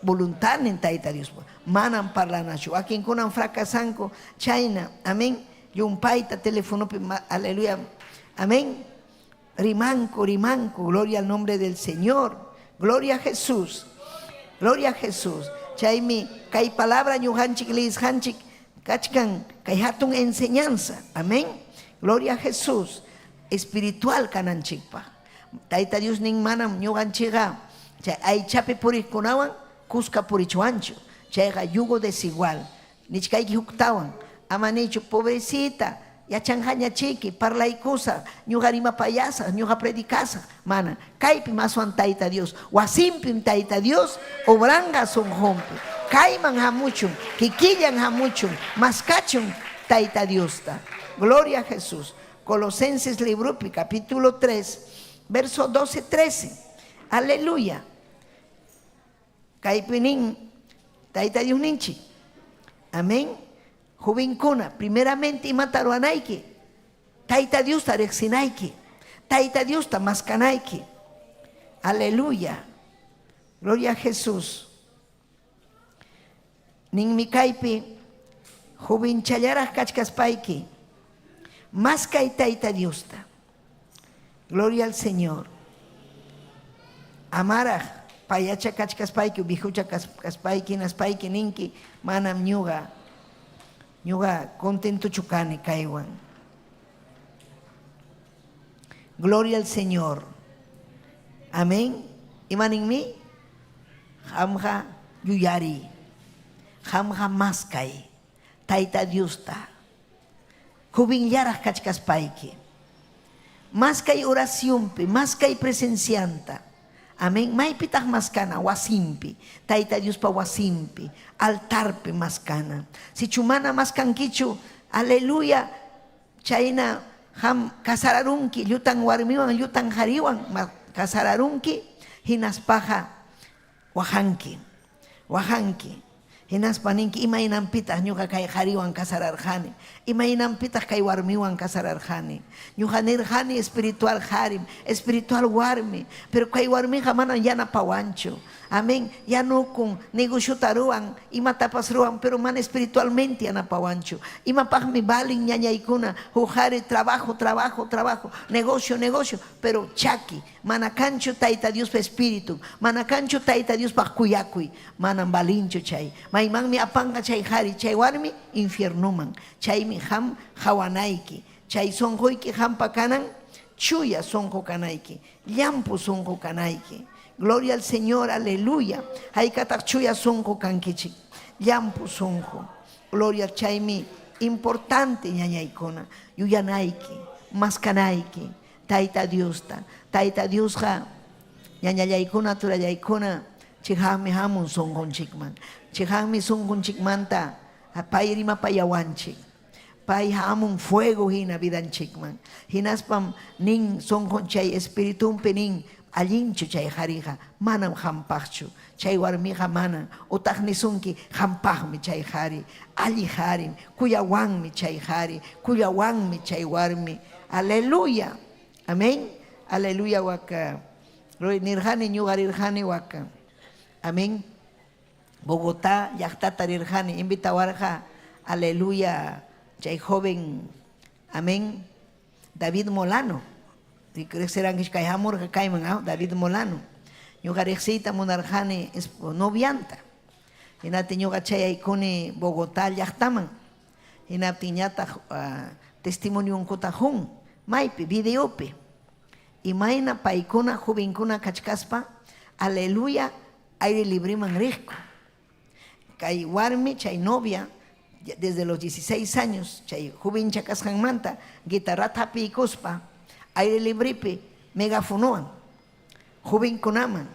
voluntadnin Tayta Diospa. Manam parlanachu. Wakinkunam fracasanku chayna. Amén. Llumpayta telefonopi, aleluya. Amén. Rimanku, rimanku. Gloria al nombre del Señor. Gloria a Jesús. Gloria a Jesús. Chaymi kay palabra ñuqanchik liyisqanchik kachkan kay hatun enseñanza. Amén. Gloria a Jesús. Espiritual kananchikpaq. Tayta Dios nin manam ñuqanchikqa chay aychapi puriqkunawan kuska purichwanchu. Chayqa yugo desigual. Nichkayki huktawan, ama niychu, pobrecita, yachanqañachiki, parlaykusaq, ñuqa rimapayasaq, ñuqa predicasaq. Mana. Kaypim aswan Tayta Dios, wasinpim Tayta Dios obranqa sunqunpi. Kayman hamuchun, kikillan hamuchun, maskachun Tayta Diosta. Gloria a Jesús. Colosenses libropi, capítulo 3, verso 12, 13. Aleluya. Kaypi nin Tayta Diosninchik. Amén. Jovenkuna, primeramente imata ruwanayki? Tayta Diosta riqsinayki. Tayta Diosta maskanayki. Aleluya. Gloria a Jesús. Ninmi kaypi, jovenchallaraq kachkaspayki, maskay Tayta Diosta. Gloria al Señor. Amaraq payacha kachkaspayki, viejocha kaspayki, hinaspayki ninki, manam ñuqa, ñuqa contentochu kani kaywan. Gloria al Señor. Amén. Imaninmi? Qamqa yuyariy. Qamqa maskay Tayta Diosta. Jovenllaraq kachkaspayki. Maskay oracionpi, maskay presencianta. Amén. Maypitaq maskana? Wasinpi. Tayta Diospa wasinpi, altarpi maskana. Sichu mana maskankichu, aleluya, chayna qam casararunki, llutan warmiwan, llutan qariwan casararunki, hinaspaqa waqanki, waqanki. Hinaspa ninki, Imaynanpitaq ñuqa kay qariwan casararqani? Imaynanpitaq kay warmiwan casararqani? Ñuqa nirqani espiritual qarim, espiritual warmi, pero kay warmiqa manam yanapawanchu. Amén. Yanukun, negociota ruwan, imatapas ruwan, pero mana espiritualmente yanapawanchu. Imapaqmi valen ñañaykuna, huk qari trabajo, trabajo, trabajo, negocio, negocio, pero chaki, mana kanchu Tayta Diospa Espiritun, mana kanchu Tayta Diospaq kuyakuy, manam valinchu chay. Maymanmi apanqa chay qari, chay warmi? Infiernoman. Chaymi qam qawanayki. Chay sonqoyki qampa kanan, chuya sonqo kanayki, llampu sonqo kanayki. Gloria al Señor, aleluya. Haykataq chuya sonqo kankichik, llampu sonqo. Gloria, chaymi importante ñañaykuna, yuyanayki, maskanayki Tayta Diosta. Tayta Diosqa ñañallaykuna, turallaykuna, chiqaqmi hamun sonqonchikman. Chiqaqmi sonqonchikmanta pay rimapayawanchik. Pay hamun fuego hina vidanchikman. Hinaspam nin sonqon chay espiritunpi nin, allinchu chay qariqa, manam qampaqchu. Chay warmiqa manam. Utaq nisunki, qampaqmi chay qari, alli qarim, kuyawanmi chay qari, kuyawanmi chay warmi. Aleluya. Amén. Aleluya waka. Nirqani ñuqa rirqani waka. Amén. Bogotá llaqtata rirqani, invitawarqa, aleluya, chay joven, amén, David Molano. Riqsirankichu kay hamurqa kayman, ah, David Molano. Ñuqa riqsiyta munarqani novianta. Hinaptin ñuqa chayaykuni Bogotá llaqtaman. Hinaptinñataq testimonionkuta qun, maypi, videopi. Imayna paykuna jovenkuna kachkaspa, aleluya, aire libreman riqku. Kay warmi, chay novia, desde los 16 años, chay jovencha kasqanmanta, guitarrata hapiykuspa, aire librepi megafonowan, jovenkunaman,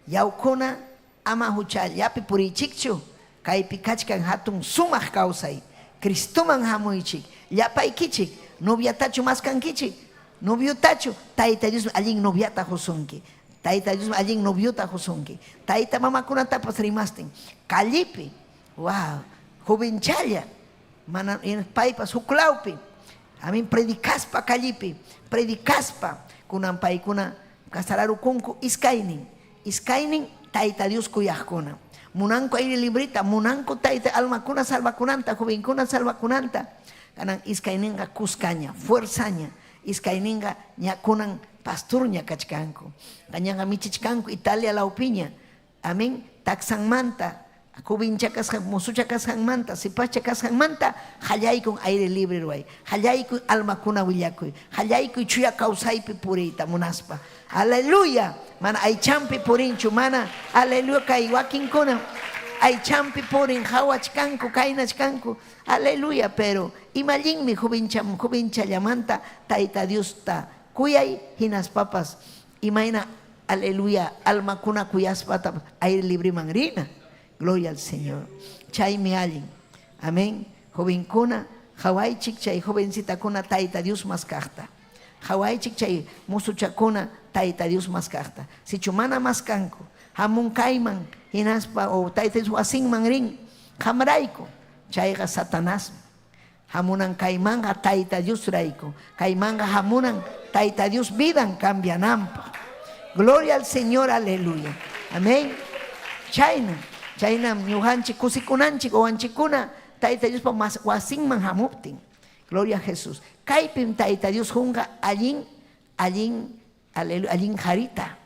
yawkuna ama huchallapi puriychikchu, kaypi kachkan hatun sumaq kawsay, Cristoman hamuychik, llapaykichik, noviatachu maskankichik, noviotachu, Tayta Diosmi allin noviata qusunki. Tayta Diosmi allin noviota qusunki. Tayta mamakunatapas rimastin, callepi, wow, jovenchalla, mana paypas huklawpi, amin predicaspa callepi, predicaspa, kunan paykuna casararukunku iskaynin, iskaynin Tayta Dios kuyaqkuna. Munanku aire libreta, munanku tayta almakuna salvakunanta, jovenkuna salvakunanta. Kanan iskayninqa kuskaña, fuerzaña, iskayninqa ña kunan pastorña kachkanku. Kañaqa michichkanku Italia lawpiña. Amén. Taksanmanta, jovencha kasqan, mozocha kasqanmanta, sipascha kasqanmanta, qallaykun aire libre ruway. Qallaykun almakuna willakuy. Qallaykuy chuya kawsaypi puriyta munaspa. Aleluya. Mana aychanpi purinchu, mana aleluya kay wakinkuna aychanpi purin, qawachkanku, kaynachkanku. Aleluya, pero imallinmi jovencham, jovenchallamanta Tayta Diosta kuyay hinaspapas imayna aleluya almakuna kuyaspata aire libreman rina. Gloria al Señor. Chaymi allin. Amén. Jovenkuna, qawaychik chay jovencitakuna Tayta Dios maskaqta. Qawaychik chay mozochakuna Tayta Dios maskaqta. Sichu mana maskanku, hamun kayman hinaspa o Tayta Dios wasinman rin, qamrayku, chayqa Satanasmi. Hamunan kaymanqa Tayta Diosrayku. Kaymanqa hamunan Tayta Dios vidan cambiananpaq. Gloria al Señor, aleluya. Amén. Chayna, chaynam ñuqanchik kusikunanchik wawanchikkuna Tayta Diospa wasinman hamuptin. Gloria a Jesús. Kaypim Tayta Dios qunqa allin, allin, aleluya, allin qarita.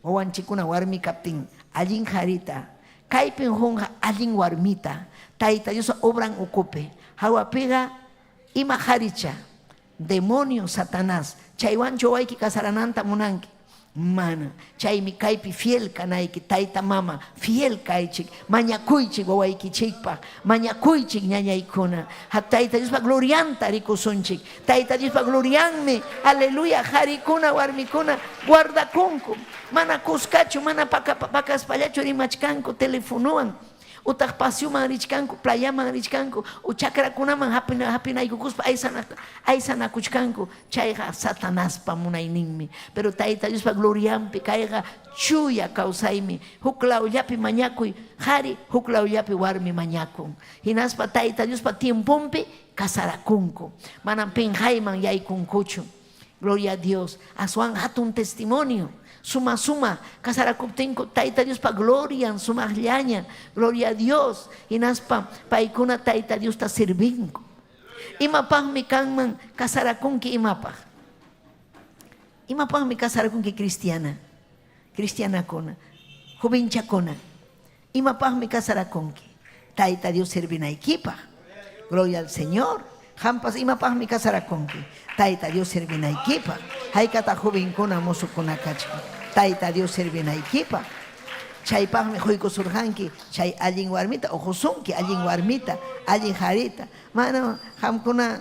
Wawanchikkuna warmi kaptin allin qarita, kaypin qunqa allin warmita, Tayta Diospa obran ukupi. Hawapiqa ima qaricha, demonio, Satanás, chaywanchu wawayki casarananta munanki? Mana. Chaymi kaypi fiel kanayki, tayta mama, fiel kaychik, mañakuychik wawaykichikpaq, mañakuychik ñañaykuna. Ha Tayta Diospa glorianta rikusunchik. Tayta Diospa glorianmi, aleluya, qarikuna, warmikuna guardakunku. Mana kuskachu, mana pakaspallachu rimachkanku telefonowan. Utaq pasioman richkanku, playaman richkanku, o chakrakunaman hapinaykukuspa aysanakuchkanku. Chayqa Satanaspa munayninmi. Pero Tayta Diospa glorianpi kayqa chuya kawsaymi. Huk lawllapi mañakuy qari, huk lawllapi warmi mañakun. Hinaspa Tayta Diospa tiemponpi casarakunku. Manam pinqayman yaykunkuchu. Gloria a Dios. Aswan hatun testimonio. Suma suma casarakuptinku Tayta Diospa glorian sumaqllaña. Gloria a Dios. Hinaspa paykuna Tayta Diosta servinku. Imapaqmi kanman casarakunki imapaq? Imapaqmi casarakunki cristiana? Cristianakuna, jovenchakuna. Imapaqmi casarakunki? Tayta Dios servinaykipaq. Gloria al Señor. Qampas imapaqmi casarakunki? Tayta Dios servinaykipaq. Haykataq jovenkuna, mozokuna kachkan? Tayta Dios servinaykipaq. Chaypaqmi quykusurqanki chay allin warmita o qusunki allin warmita, allin qarita. Mana qamkuna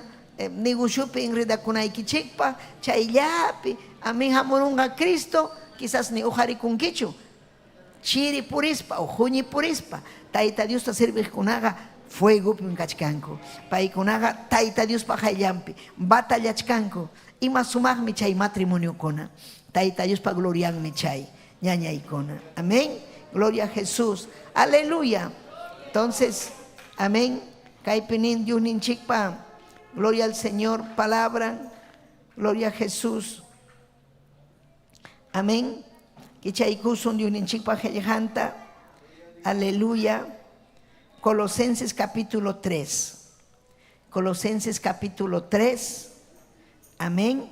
negociopi enredakunaykichikpaq chayllapi amin hamurunqa Cristo, quizás ni uqarikunkichu. Chiri purispa o huñi purispa Tayta Diosta serviqkunaqa fuegopim kachkanku. Paykunaqa Tayta Diospa qayllanpi batallachkanku. Ima sumaqmi chay matrimoniokuna. Tayta Diospa glorianmi chay ñañaykuna. Amén. Gloria a Jesús. Aleluya. Entonces, amén. Kaypi nin Diosninchikpa, gloria al Señor, palabra, gloria a Jesús. Amén. Kichaykusun Diosninchikpa qellqanta. Aleluya. Colosenses capítulo 3. Colosenses capítulo 3. Amén.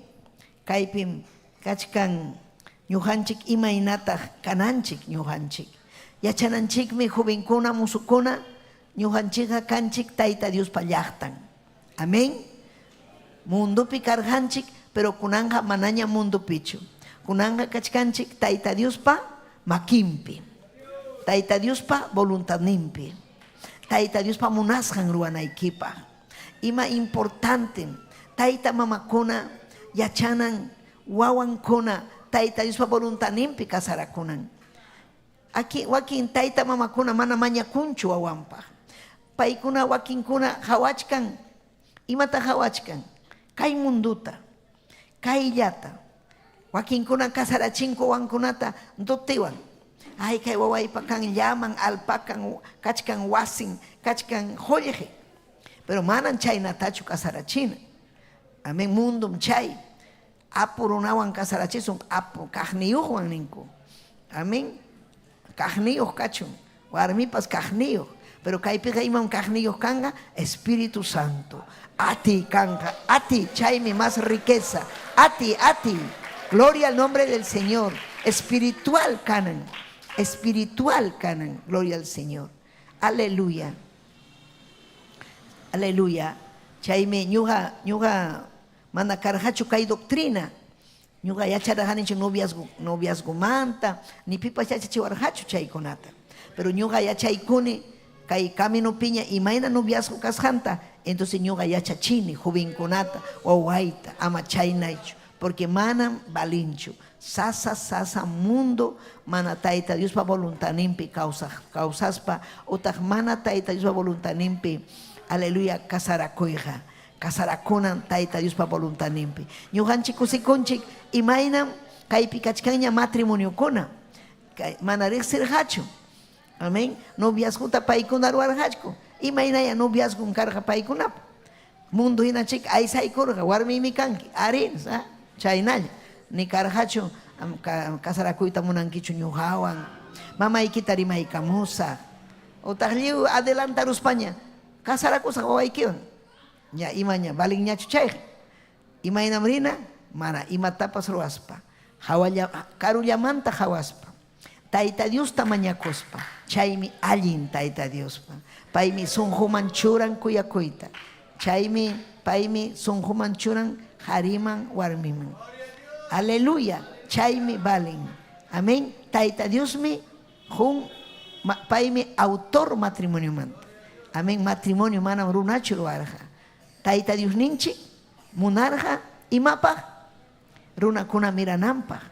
Kaypim kachkan ñuqanchik imaynataq kananchik ñuqanchik. Yachananchikmi jovenkuna, mozokuna, ñuqanchikqa kanchik Tayta Diospa llaqtan. Amén. Mundopi karqanchik, pero kunanqa manaña mundopichu. Kunanqa kachkanchik Tayta Diospa makinpi. Tayta Diospa voluntadninpi. Tayta Diospa munasqan ruwanaykipaq. Ima importantem tayta mamakuna yachanan wawankuna Tayta Diospa voluntadninpi casarakunan. Aki, wakin tayta mamakuna mana mañakunchu wawanpaq. Paykuna wakinkuna qawachkan, imata qawachkan? Kay munduta, kayllata. Wakinkuna casarachinku wawankunata dotewan. Ay, kay wawaypa kan llaman, alpakan, kachkan wasin, kachkan qullqi. Pero manan chaynatachu casarachina. Amén, mundum chay. Apu runawan casarachisun, apu kaqniyuqwan ninku. Amén. Kaqniyuq kachun, warmipas kaqniyuq. Pero kaypiqa imam kaqniyuq kanqa? Espíritu Santo. Ati kanqa, ati, chaymi más riqueza. Ati, ati. Gloria al nombre del Señor. Espiritual kanan. Espiritual kanan. Gloria al Señor. Aleluya. Aleluya. Chaymi ñuqa, ñuqa mana karqachu kay doctrina. Ñuqa yacharqanichu noviazgo, noviazgomanta, ni pipas yachachiwarqachu chaykunata. Pero ñuqa yachaykuni kay caminopiña imayna noviazgo kasqanta, entonces ñuqa yachachini jovenkunata, wawayta, ama chaynaychu, porque manam valinchu. Sasa, sasa mundo mana Tayta Diospa voluntadninpi kawsaq, kawsaspa, utaq mana Tayta Diospa voluntadninpi, aleluya, casarakuyqa. Casarakunan Tayta Diospa voluntadninpi. Ñuqanchik kusikunchik imaynam kaypi kachkanña matrimoniokuna. Kay, mana riqsirqachu. Amén. Noviazgota paykuna ruwarqachku. Imaynaya noviazgon karqa paykunapa. Mundo hinachik aysaykurqa, warmiymi kanki. Arí, chaynalla. Ni karqachu casarakuyta munankichu ñuqawan. Mamaykita rimaykamusaq. Utaq lliw adelantaruspaña casarakusaq wawaykiwan. Ña imaña, valinñachu chayqa. Imaynam rina? Mana imatapas ruwaspa. Hawalla, karullamanta qawaspa. Tayta Diosta mañakuspa. Chaymi allin Tayta Diospa. Paymi sunquman churan kuyakuyta. Chaymi paymi sunquman churan qariman warmiman. Aleluya. Chaymi valen. Amén. Tayta Diosmi qun paymi autor matrimoniomanta. Amén. Matrimonio manam runachu ruwarqa. Tayta Diosninchik munarqa imapaq? Runakuna mirananpaq.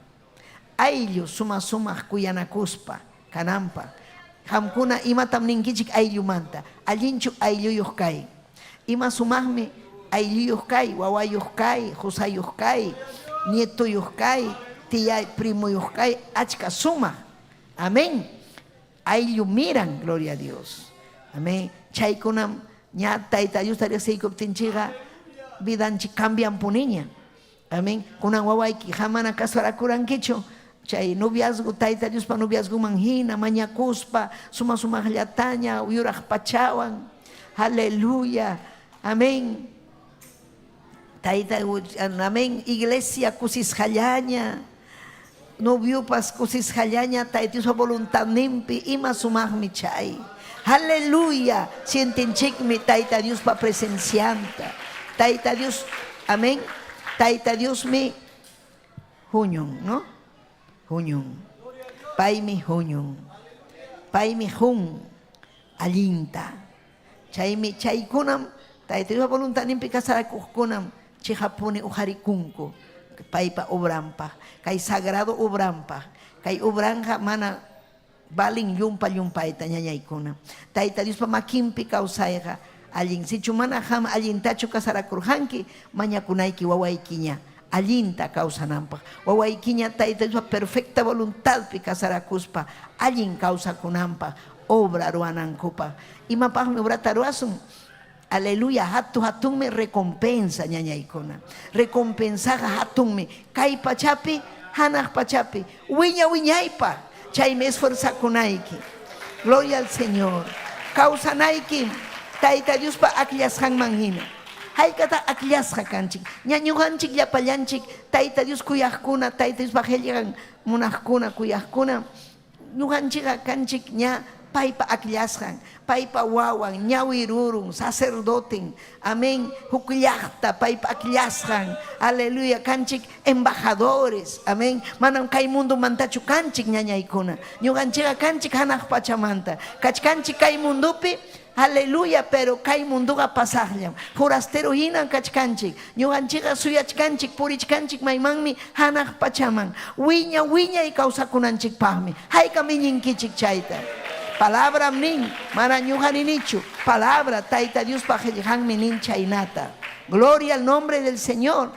Ayllu suma-sumaq kuyanakuspa kananpaq. Qamkuna imatam ninkichik ayllumanta? Allinchu aylluyuq kay? Ima sumaqmi aylluyuq kay, wawayuq kay, qusayuq kay, nietoyuq kay, tiya primoyuq kay, achka sumaq. Amén. Ayllu miran, gloria a Dios. Amén. Chaykunam ña Tayta Diosta riqsiykuptinchikqa vidanchik cambianpuniña. Amén. Kunan wawayki qam mana casarakurankichu chay noviazgo Tayta Diospa noviazgoman hina mañakuspa suma sumaqllataña yuraq pachawan. Aleluya. Amén. Tayta, amén, iglesia kusisqallaña, noviopas kusisqallaña Tayta Diospa voluntadninpi, ima sumaqmi chay. Aleluya, sientinchikmi Tayta Diospa presencianta. Tayta Dios, amén, Tayta Diosmi huñun, ¿no? Huñun. Paymi huñun. Paymi hun allinta. Chaymi chaykunam Tayta Diospa voluntadninpi casarakuqkunam chiqapuni uqarikunku paypa obranpaq, kay sagrado obranpaq. Kay obranqa mana valin llumpa-llumpayta, ñañaykuna. Tayta Diospa makinpi kawsayqa allin. Sichu mana qam allintachu casarakurqanki, mañakunayki wawaykiña allinta kawsananpaq. Wawaykiña Tayta Diospa perfecta voluntadpi casarakuspa allin kawsakunanpaq, obra ruwanankupaq. Imapaqmi obrata ruwasun? Aleluya, hatu hatunmi recompensa, ñañaykuna. Recompensaqa hatunmi kay pachapi, hanaq pachapi, wiña wiñaypaq. Chaymi esforzakunayki. Gloria al Señor. Kawsanaykim Tayta Diospa akllasqanman hina. Haykataq akllasqa kanchik? Ña ñuqanchik llapallanchik Tayta Dios kuyaqkuna, Tayta Diospa qellqan munaqkuna, kuyaqkuna, Ñuqanchikqa kanchik ña paypa akllasqan, paypa wawan, ñawi rurun, sacerdoten, amén, huk llaqta paypa akllasqan, aleluya, kanchik embajadores, amén, manam kay mundomantachu kanchik ñañaykuna, ñuqanchikqa kanchik hanaq pachamanta, kachkanchik kay mundopi. Aleluya, pero kay mundoqa pasaqllam. Forastero hinam kachkanchik. Ñuqanchikqa suyachkanchik, purichkanchik maymanmi hanaq pachaman. Wiña wiñay kawsakunanchikpaqmi. Haykam iñinkichik chayta? Palabram nin, mana ñuqa ninichu. Palabra, Tayta Diospa qellqanmi nin chaynata. Gloria al nombre del Señor.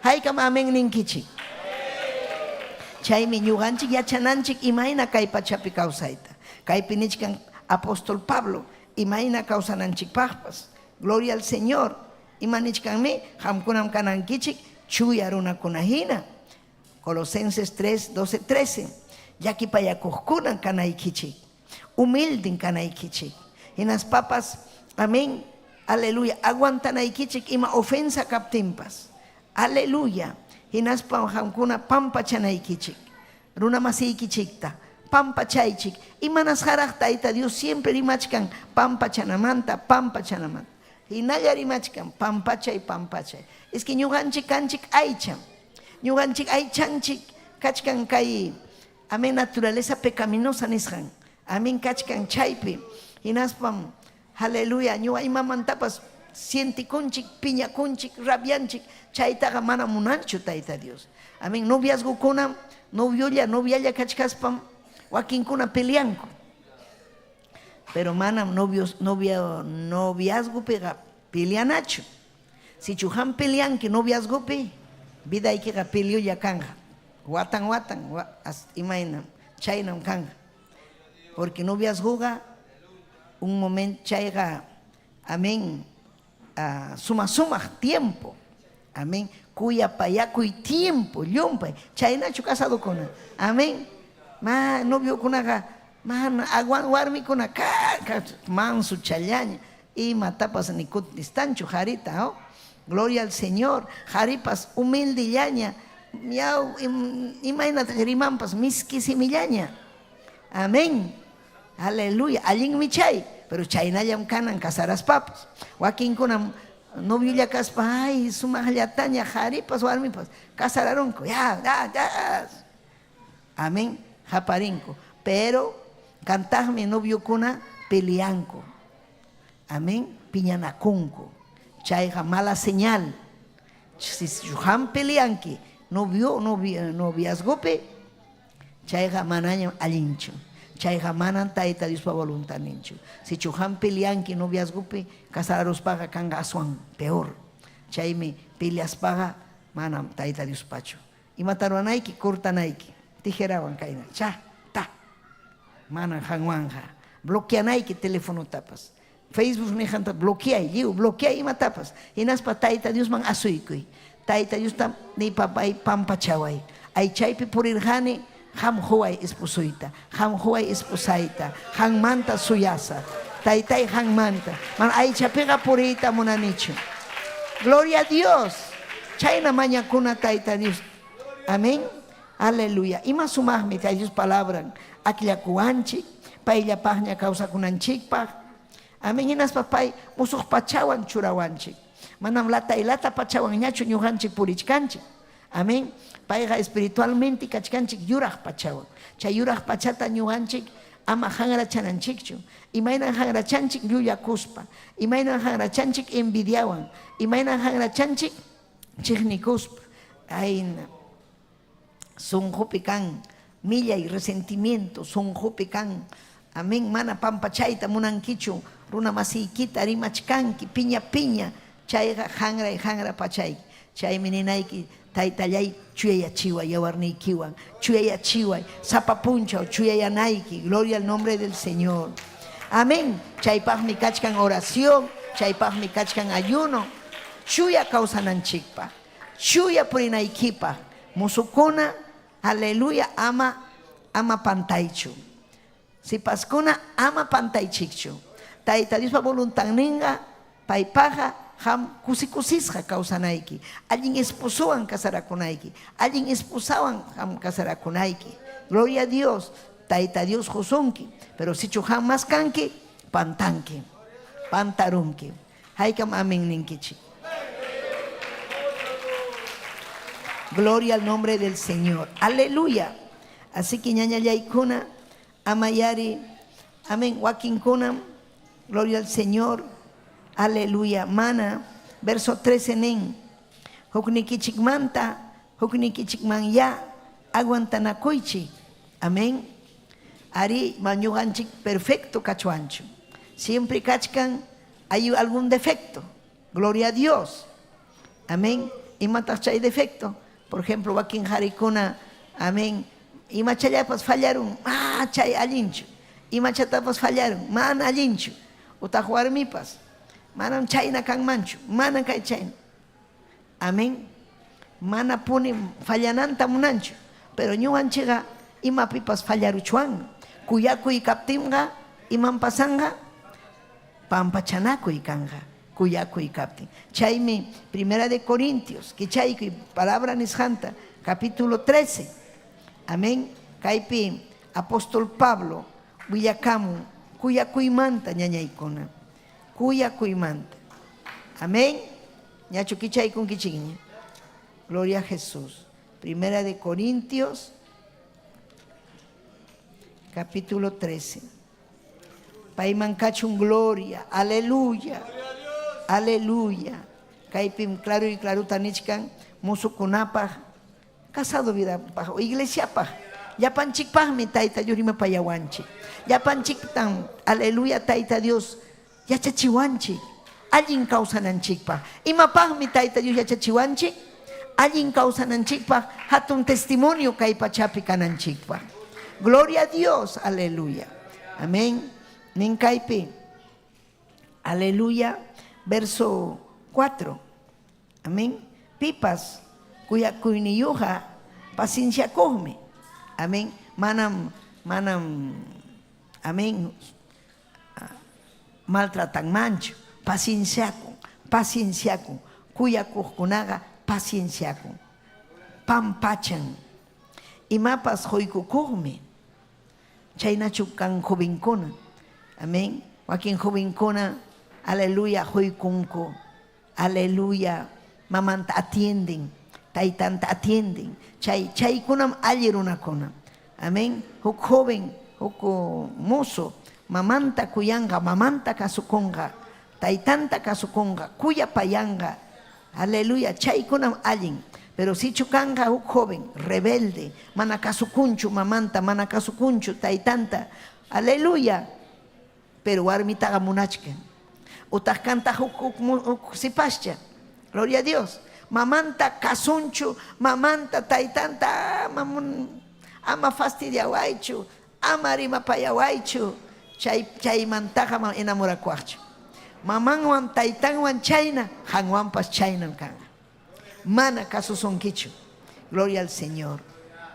Haykam amén ninkichik? Chaymi ñuqanchik yachananchik imayna kay pachapi kawsayta. Kaypi nichkan apóstol Pablo imayna kawsananchikpaqpas. Gloria al Señor. Ima nichkanmi? Qamkunam kanankichik chuya runakuna hina. Colosenses 3, 12, 13. Llakipayakuqkunam kanaykichik. Humilden kanaykichik. Hinaspapas, amén, aleluya, aguantanaykichik ima ofensa kaptinpas. Aleluya. Hinaspam qamkuna pampachanaykichik. Runamasiykichikta pampachaychik. Imanasqaraq Tayta Dios siempre rimachkan pampachanamanta, pampachanamanta. Hinalla rimachkan pampachay, pampachay. Es que ñuqanchik kanchik aycham. Ñuqanchik aychanchik kachkan kay amén naturaleza pecaminosa nisqan. Amén kachkan chaypi. Hinaspam aleluya ñuqa imamantapas sientikunchik, piñakunchik, rabianchik, chaytaqa mana munanchu Tayta Dios. Amén. Noviazgokunam noviolla, novialla kachkaspam wakinkuna peleanku. Pero manam novios, novia, noviazgopiqa peleanachu. Sichu qam peleanki noviazgopi, vidaykiqa peleolla kanqa. Watan watan, imaynam, chaynam kanqa. Porque noviazgoqa un momento chayqa, amén, suma sumaq tiempo. Amén. Kuyapayakuy tiempo, llumpay. Chaynachu casadokuna. Amén. Ma noviokunaqa mana aguan warmikuna ka manso challaña imatapas ni contestanchu qarita, oh. Gloria al Señor. Qaripas humildellaña. Yaw imaynataq rimanpas miski simillaña. Amén. Aleluya. Allinmi chay, pero chaynallam kanan casaraspapas. Wakinkunam noviolla kaspa, ay, sumaqllataña qharipas warmipas casararunku. Ya, ya, ya. Amén. Haparinku. Pero kantaqmi noviokuna peleanku. Amén. Piñanakunku. Chayqa mala señal. Si qam peleanki novio, noviazgopi, chayqa manañam allinchu. Chayqa manam Tayta Diospa voluntadninchu. Sichu qam peleanki noviazgopi, casararuspaqa kanqa aswan peor. Chaymi peleaspaqa manam Tayta Diospachu. Imata ruwanayki, cortanayki. Tijerawan kayna. Cha, ta. Manam qanwanqa. Bloqueanayki telefonotapas. Facebook niqanta bloqueay, lliw bloqueay imatapas. Hinaspa Tayta Diosman asuykuy. Tayta Diosta ni papay pampachaway. Aychaypi purirqani, qam quway esposoyta, qam quway esposayta, qanmanta suyasaq. Taytay qanmanta. Mana aychapiqa puriyta munanichu. Gloria a Dios. Chayna mañakuna Tayta Dios. Amén. Aleluya. Ima sumaqmi Tayta Dios palabran akllakuwanchik, payllapaqña kawsakunanchikpaq. Amén. Hinaspa pay musuq pachawan churawanchik. Manam latay lata pachawanñachu ñuqanchik purichkanchik. Amén. Payqa espiritualmente kachkanchik yuraq pachawan. Chay yuraq pachata ñuqanchik ama hanrachananchikchu. Imaynan hanrachanchik llullakuspa. Imaynan hanrachanchik envidiawan. Imaynan hanrachanchik chiqnikuspa. Ayna sunqupi kan millay resentimiento, sunqupi kan, amén, mana pampachayta munankichu, runa masiykita rimachkanki, piña piña, chayqa hanray hanra pachayki. Chaymi ninayki, Taytallay, chuyayachiway yawarniykiwan, chuyayachiway, sapa punchaw chuyayanayki, gloria al nombre del Señor. Amén. Chaypaqmi kachkan oración, chaypaqmi kachkan ayuno, chuya kawsananchikpaq, chuya purinaykipaq. Musukuna, aleluya, ama ama pantaychu. Sipaskuna, ama pantaychikchu. Tayta Diospa voluntadninqa paypaqqa qam kusi-kusisqa kawsanayki, allin esposowan casarakunayki, allin esposawan qam casarakunayki. Gloria a Dios, Tayta Dios qusunki, pero sichu qam maskanki, pantanki, pantarunki. Haykam amén ninkichik. Gloria al nombre del Señor. Aleluya. Así que ñañallaykuna, amayari, amén, wakinkunam, gloria al Señor. Aleluya. Mana, verso 13 nin, huknikichikmanta, huknikichikman ya aguantanakuychik. Amén. Ari, mañuqanchik perfecto kachwanchu. Siempre kachkan hay algún defecto. Gloria a Dios. Amén. Imataq chay defecto? Por ejemplo, wakin qarikuna, amén, imachallapas fallarun, ah, chay allinchu. Imachatapas fallarun, mana allinchu. Utaq warmipas, manam chayna kanmanchu, mana kay chayna. Amén. Mana puni fallananta munanchu. Pero ñuqanchikqa imapipas fallaruchwanmi. Kuyakuy kaptinqa, imam pasanqa? Pampachanakuy kanqa kuyakuy kaptin. Chaymi Primera de Corintios, kichaykuy palabra nisqanta, capítulo 13. Amén. Kaypi apóstol Pablo willakamun kuyakuymanta ñañaykuna. Kuyakuymanta. Amén. Ñachu kichaykunkichikña. Gloria a Jesús. Primera de Corintios, capítulo 13. Payman kachun gloria. Aleluya. Aleluya. Kaypim claro y claruta nichkan musukunapaq, casado vidapaq o iglesiapaq. Llapanchikpaqmi Tayta Dios rimapayawanchik. Llapanchiktam, aleluya, Tayta Dios yachachiwanchik allin kawsananchikpaq. Imapaqmi Tayta Dios yachachiwanchik? Allin kawsananchikpaq, hatun testimonio kay pachapi kananchikpaq. Gloria a Dios, aleluya. Amén. Nin kaypi. Aleluya. Verso 4. Amén. Pipas kuyakuyniyuqqa pacienciakuqmi. Amén. Manam, manam, amén, maltratanmanchu. Pacienciakun, pacienciakun. Kuyakuqkunaqa pacienciakun. Pampachan. Imapas quykukuqmi. Chaynachu kan jovenkuna. Amén. Wakin jovenkuna, aleluya, huykunku. Aleluya. Mamanta atienden, taytanta atienden. Chay chaykunam alli runakuna. Amén. Huk joven, huk mozo, mamanta kuyanqa, mamanta kasukunqa, taytanta kasukunqa, kuyapayanqa. Aleluya, chaykunam allin. Pero sichu kanqa huk joven rebelde, mana kasukunchu mamanta, mana kasukunchu taytanta. Aleluya. Pero warmitaqa munachkan. Utaq kantaq huk, huk, huk sipascha. Gloria a Dios. Mamanta kasunchu, mamanta taytanta ama, ama fastidiawaychu, ama rimapayawaychu. Chay chaymantaqa ma enamorakuwaqchu. Mamanwan taytanwan chayna, qanwanpas chaynam kanqa. Mana kasusunkichu. Gloria al Señor.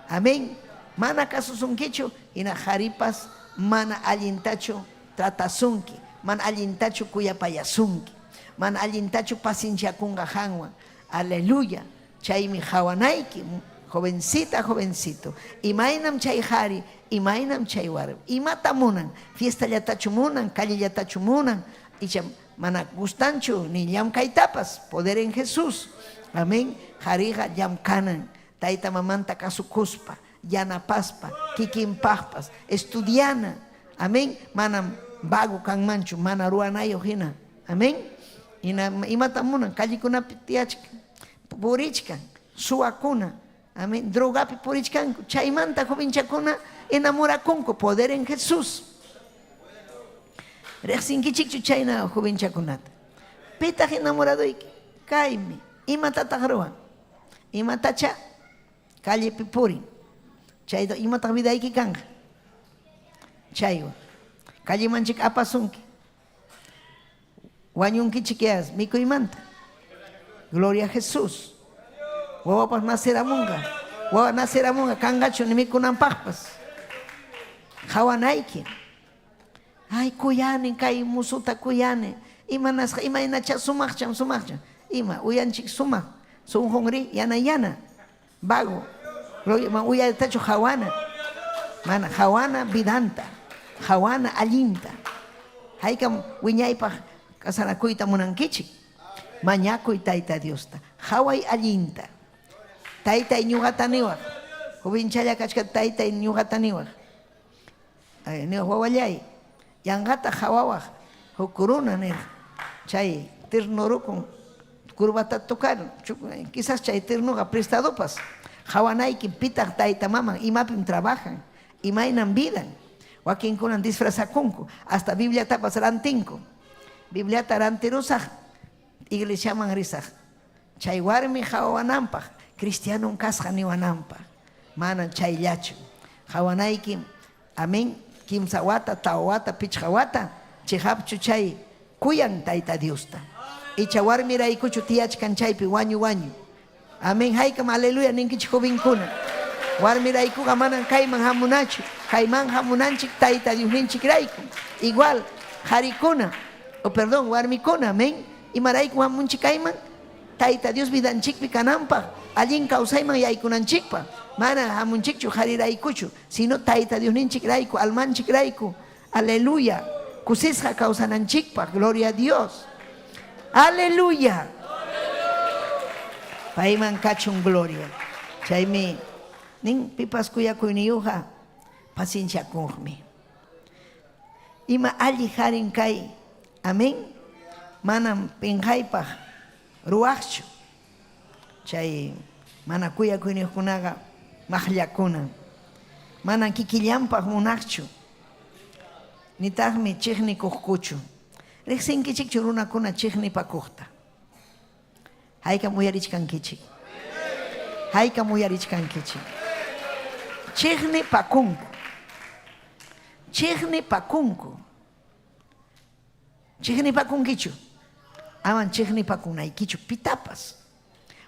Amén. Mana kasusunkichu, hina qharipas mana allintachu tratasunki, mana allintachu kuyapayasunki, mana allintachu pacienciakunqa qanwan. Aleluya. Chaymi qawanayki, jovencita, jovencito. Imaynam chay qhari, imaynam chay warmi. Imata munan? Fiestallatachu munan, callellatachu munan, icha mana gustanchu ni llamkaytapas. Poder en Jesús. Amén. Qhariqa llamkanan, tayta mamanta kasukuspa, yanapaspa, kikinpaqpas, estudiana. Amén. Manam vago kanmanchu, mana ruwanayuq hina. Amén. Hina imatam munan? Callekunapi tiyachkan, purichkan, suwakuna. Amén. Drogapi purichkanku. Chaymanta jovenchakuna enamorakunku. Poder en Jesús. Riqsinkichikchu chayna jovenchakunata? Pitaq enamoradoyki? Kaymi. Imatataq ruwan? Imatacha callepi purin? Chayta imataq vidayki kanqa? Chaywan. Callemanchik apasunki. Wañunkichikyas mikuymanta. Gloria a Jesús. Wawapas naceramunqa. Wawa naceramunqa kanqachu ni mikunanpaqpas. Qawanayki. Ay, kuyani kay musuta kuyani. Imanasqa imaynacha sumaqcham sumaqcham. Ima uyanchik sumaq. Sunqunri yana yana. Vago. Uyatachu qawana. Mana qawana vidanta. Qawana allinta. Haykam wiñaypaq kasarakuyta munankichik. Mañakuy Tayta Diosta. Qaway allinta. Taytay ñuqata niwaq. Jovenchalla kachka taytay ñuqata niwaq. Niwaq wawallay, yanqata qawawaq huk runa nirqa. Chay ternorukun curvata tocar, quizás chay ternuqa prestadopas. Qawanaykim pitaq tayta maman, imapim trabajan, imaynam vidan. Wakinkunam disfrazakunku, hasta Bibliatapas rantinku. Bibliata rantirusaq, iglesiaman risaq. Chay warmi qawawananpaq, cristianon kasqa niwananpaq. Manam chayllachu. Qawanaykim, amén, kimsa wata, tawa wata, pichqa wata, cheqapchu chay kuyan Tayta Diosta. Icha warmiraykuchu tiyachkan chaypi wañu wañu. Amén, haykam aleluya ninkichik jovenkuna. Warmiraykuqa manam kayman hamunachu, kayman hamunanchik Tayta Diosninchikrayku. Igual, qarikuna, o perdón, warmikuna, amén. Imaraykum hamunchik kayman? Tayta Dios vidanchikpi kananpaq, allin kawsayman yaykunanchikpaq. Mana hamunchikchu qariraykuchu, sino Tayta Diosninchikrayku, almanchikrayku. Aleluya. Kusisqa kawsananchikpaq. Gloria a Dios. Aleluya. Payman kachun gloria. Chaymi nin pipas kuyakuyniyuqqa pacienciakuqmi. Ima alli harin kay. Amén. Manam pinqaypaq ruwaqchu. Chay mana kuyakuyniyuqkunaqa maqllakunan. Manam kikillanpaq munaqchu. Nitaqmi chiqnikuqkuchu. Riqsinkichikchu runakuna chiqnipakuqta? Haykam uyarichkankichik? Haykam uyarichkankichik? Chiqnipakunku. Chiqnipakunku. Chiqnipakunkichu? Aman chiqnipakunaykichu pitapas.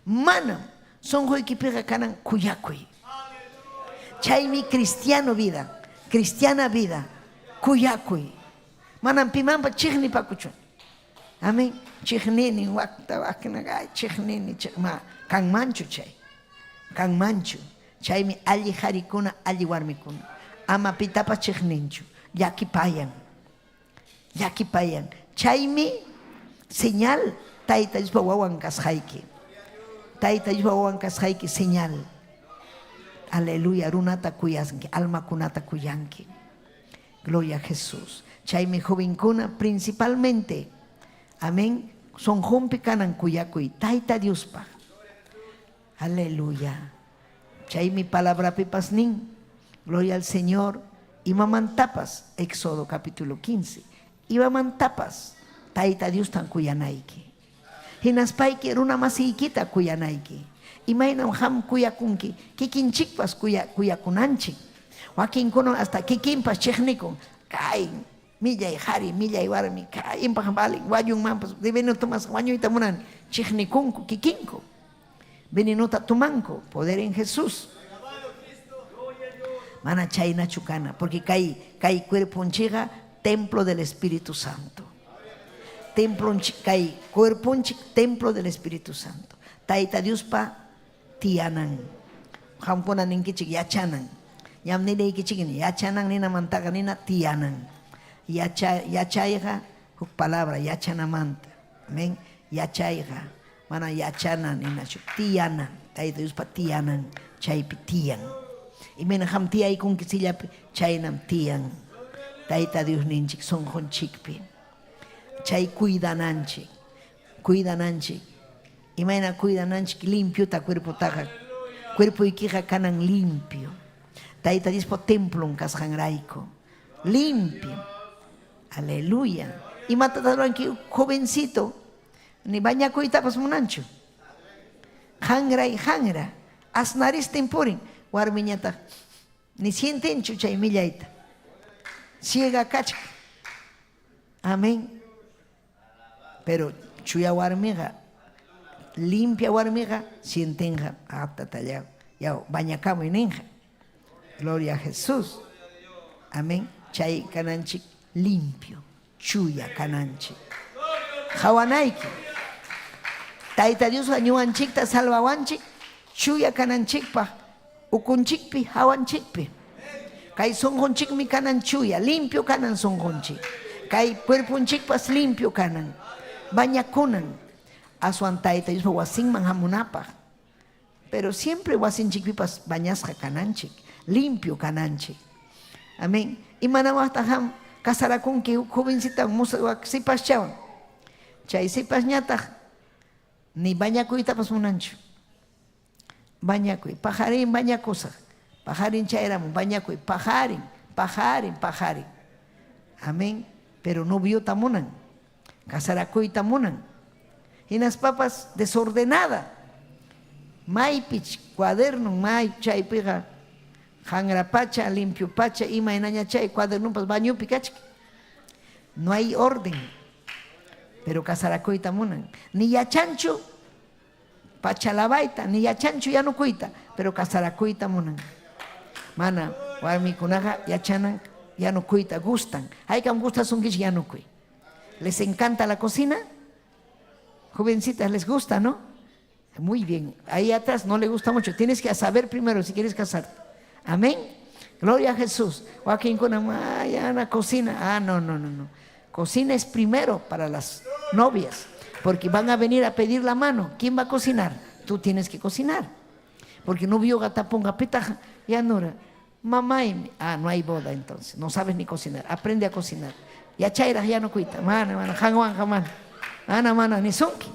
Manam sunquykipiqa kanan kuyakuy. Chaymi cristiano vida, cristiana vida, kuyakuy. Manam pimanpa chiqnipakuchu. Amén. Chiqnini wakta wakna ay chiqnini ma kanmanchu chay. Kanmanchu. Chaymi alli qarikuna, alli warmikuna. Ama pitapas chiqninchu. Llakipayan. Llakipayan. Chaymi señal Tayta Diospa wawan kasqayki. Tayta Diospa wawan kasqayki señal. Aleluya, runata kuyanki, almakunata kuyanki. Gloria a Jesús. Chaymi jovenkuna principalmente, amén, sonqonpi kanan kuyakuy Tayta Diospaq. Aleluya. Chaymi palabrapipas nin, gloria al Señor, imamantapas, Éxodo capítulo 15, imamantapas Tayta Diostan kuyanayki. Hinaspayki runa masiykita kuyanayki. Imaynam qam kuyakunki, kikinchikpas kuya, kuyakunanchik. Wakinkunam hasta kikinpas chiqnikun, kay millay qari, millay warmi, kay impaq valen, wañunmanpas, veneno tomasqa wañuyta munani. Chiqnikunku kikinku. Venenota tomanku, poder en Jesús. Mana chaynachu kana, porque kay, kay cuerponchikqa templo del Espíritu Santo. Templonchik kay cuerponchik templo del Espíritu Santo. Tayta Diospa tiyanan. Qamkuna ninkichik yachanan. Ñam ninaykichikña, yachanan ninamantaqa nina tiyanan. Yacha, yachayqa huk palabra yachanamanta. Amén. Yachayqa mana yachana ninachu, tiyana, Tayta Diospa tiyanan, chaypi tiyan. Imayna qam tiyaykunki sillapi, chaynam tiyan. Tayta Diosninchik sunqunchikpi. Chay cuidananchik, cuidananchik. Imayna cuidananchik limpiota cuerpotaqa. Cuerpoykiqa kanan limpio. Tayta Diospa templon kasqanrayku. Limpio. Aleluya. Imatataq ruranki jovencito? Ni bañakuytapas munanchu. Qanray qanra, asnaristin purin, warmiñataq ni sientenchu chay millayta. Ciega kachkan. Amén. Pero chuya warmiqa, limpia warmiqa sientenqa, ah, tata, ya, ya bañakamuy ninqa. Gloria a Jesús. Amén. Chay kananchik limpio, chuya kananchik. Qawanayki. Tayta Diosqa ñuqanchikta salvawanchik chuya kananchikpaq ukunchikpi, hawanchikpi. Kay sunqunchikmi kanan chuya, limpio kanan sunqunchik. Kay cuerponchikpas limpio kanan. Bañakunan. Aswan Tayta Diospa wasinman hamunapaq. Pero siempre wasinchikpipas bañasqa kananchik, limpio kananchik. Amén. Imanawaqtaq qam casarakunki huk jovencita sipaschawan? Chay sipasñataq ni bañakuytapas munanchu. Bañakuy, paqarin bañakusaq, paqarin chayramun bañakuy, paqarin, paqarin, paqarin. Amén. Pero noviota munan, casarakuyta munan. Hinaspapas desordenada. Maypich cuaderno, may chaypiqa qanra pacha, limpio pacha, imaynaña chay cuadernopas bañopi kachkan. No hay orden. Pero casarakuyta munan. Ni yachanchu pacha lavayta, ni yachanchu yanukuyta, pero casarakuyta munan. Mana warmikunaqa yachanan yanukuyta gustan. Haykam gustasunkichik yanukuy? ¿Les encanta la cocina? Jovencitas, ¿les gusta, no? Muy bien. Ahí atrás no le gusta mucho. Tienes que saber primero si quieres casarte. Amén. Gloria a Jesús. Wakinkuna, una cocina. Ah, no, no, no, no. Cocina es primero para las novias, porque van a venir a pedir la mano. ¿Quién va a cocinar? Tú tienes que cocinar. Porque novio taponqa pitaq yanura. Mamá, ah, no hay boda entonces. No sabes ni cocinar. Aprende a cocinar. Yachayraq yanukuyta. Mana, mana, qanwanqa mana. Mana, mana, nisunki.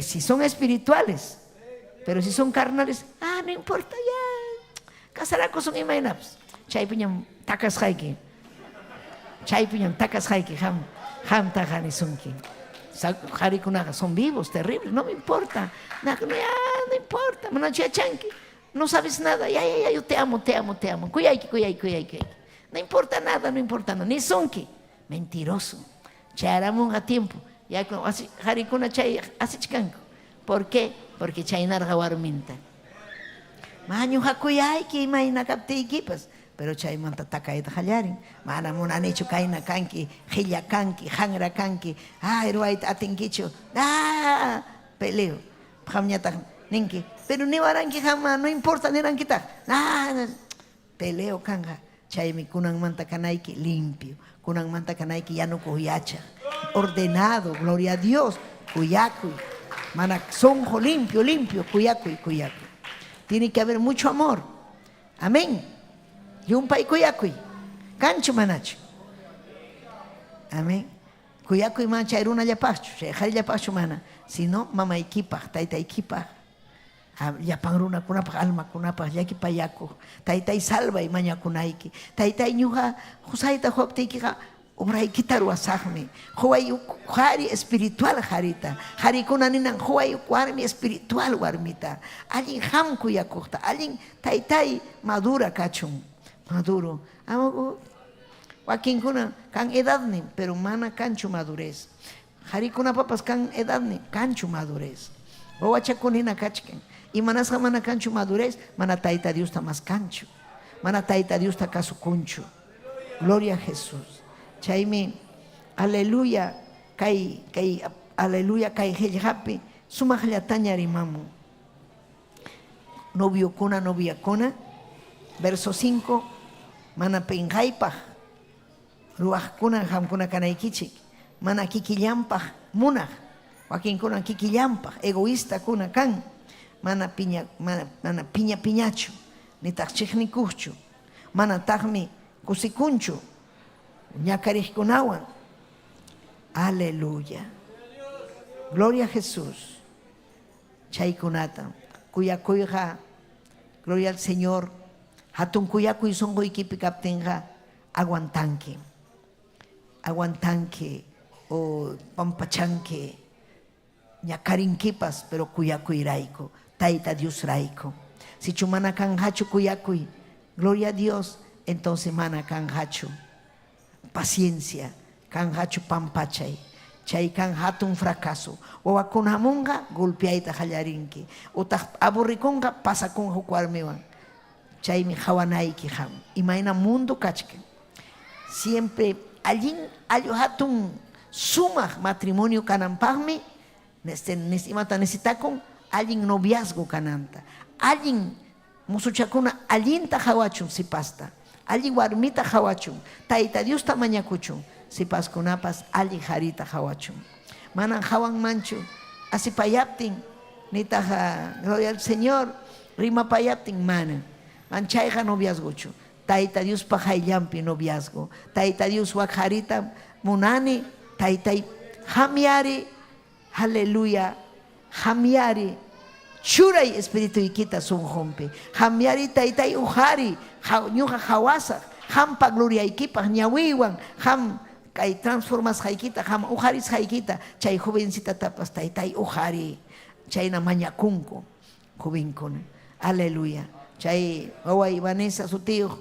Si son espirituales, pero si son carnales, ah, no importa, ya. Casarakusun imaynapas. Chaypiñam takasqayki. Chaypiñam takasqayki qam, qamtaqa nisunki. Qarikunaqa son vivos, terribles, no me importa. No, ya, no importa, manachu yachanki. No sabes nada, ya, ya, ya, yo te amo, te amo, te amo. Kuyayki, kuyayki, kuyayki. No importa nada, no importa nada. Nisunki. Mentiroso. Chayaramunqa tiempo. Ya qarikuna chay asichkanku. ¿Por qué? Porque chaynarqa warminta. Ñuqa kuyayki imayna kaptiykipas. Pero chaymanta takayta qallarin. Mana munanichu kayna kanki, qilla kanki, qanra kanki. Ay, ruwayta atinkichu. Ah, peleo. Qamñataq ninki, pero niwaranki qamma, no importa nirankitaq. Ah, peleo kanqa. Chaymi kunanmanta kanayki limpio, kunanmanta kanayki yanukuq yachaq, ordenado, gloria a Dios, kuyakuy. Mana sonqo limpio, limpio, kuyakuy, kuyakuy. Tiene que haber mucho amor. Amén. Llumpay kuyakuy. Kanchu manachu? Amén. Kuyakuy mana chay runallapaqchu, chay qharillapaqchu mana, sino mamaykipaq, taytaykipaq, llapan runakunapaq, almakunapaq, llakipayakuq. Taytay salvay mañakunayki. Taytay ñuqa qusayta quwaptiykiqa obraykita ruwasaqmi. Quway qhari espiritual qharita. Qharikuna ninan quway warmi espiritual warmita. Allin qam kuyakuqta, allin taytay madura kachun. Maduro. Wakinkuna kan edadnin, pero mana kanchu madurez. Qharikunapapas kan edadnin, kanchu madurez. Wawachakuna hina kachkan. Imanasqa mana kanchu madurez? Mana Tayta Diosta maskanchu. Mana Tayta Diosta kasukunchu. Gloria a Jesús. Chaymi, aleluya, kay, kay, aleluya, kay qillqapi sumaqllataña rimamun. Noviokuna, noviakuna, verso 5, mana pinqaypaq ruwaqkuna qamkuna kanaykichik, mana kikillanpaq munaq, wakinkuna kikillanpaq egoistakuna kan, mana piña, mana, mana piña piñachu, nitaq chiqnikuqchu, manataqmi kusikunchu ñakariqkunawan. Aleluya. Gloria a Jesús. Chaykunata kuyakuyqa, gloria al Señor, hatun kuyakuy sunquykipi kaptinqa aguantanki. Aguantanki o pampachanki, ñakarinkipas, pero kuyakuyrayku, Tayta Diosrayku. Sichu mana kanqachu kuyakuy, gloria a Dios, entonces mana kanqachu paciencia, kanqachu pampachay. Chay kan hatun fracaso. Wawakuna hamunqa, golpeayta qallarinki. Utaq aburrikunqa, pasakunqa huk warmiwan. Chaymi qawanayki qam. Imayna mundo kachkan. Siempre allin, allu hatun sumaq matrimonio kananpaqmi, imata necesitakun? Allin noviazgo kananta. Allin musuchakuna allinta qawachun sipasta. Allin warmita qawachun. Tayta Diosta mañakuchun. Sipaskunapas allin qarita qawachun. Manan qawanmanchu asipayaptin, nitaq gloria al Señor rimapayaptin, mana. Man chayqa noviazgochu. Tayta Diospa qayllanpi noviazgo. Tayta Dios wak qarita munani, taytay qamyari, aleluya, qamyari, churay espirituykita sunqunpi. Qamyari taytay uqari, ñuqa qawasaq, qampa gloriaykipaq ñawiywan, qam kay transformasqaykita, qam uqarisqaykita, chay jovencitatapas taytay uqari. Chayna mañakunku jovenkuna. Aleluya. Chay waway Vanessa sutiyuq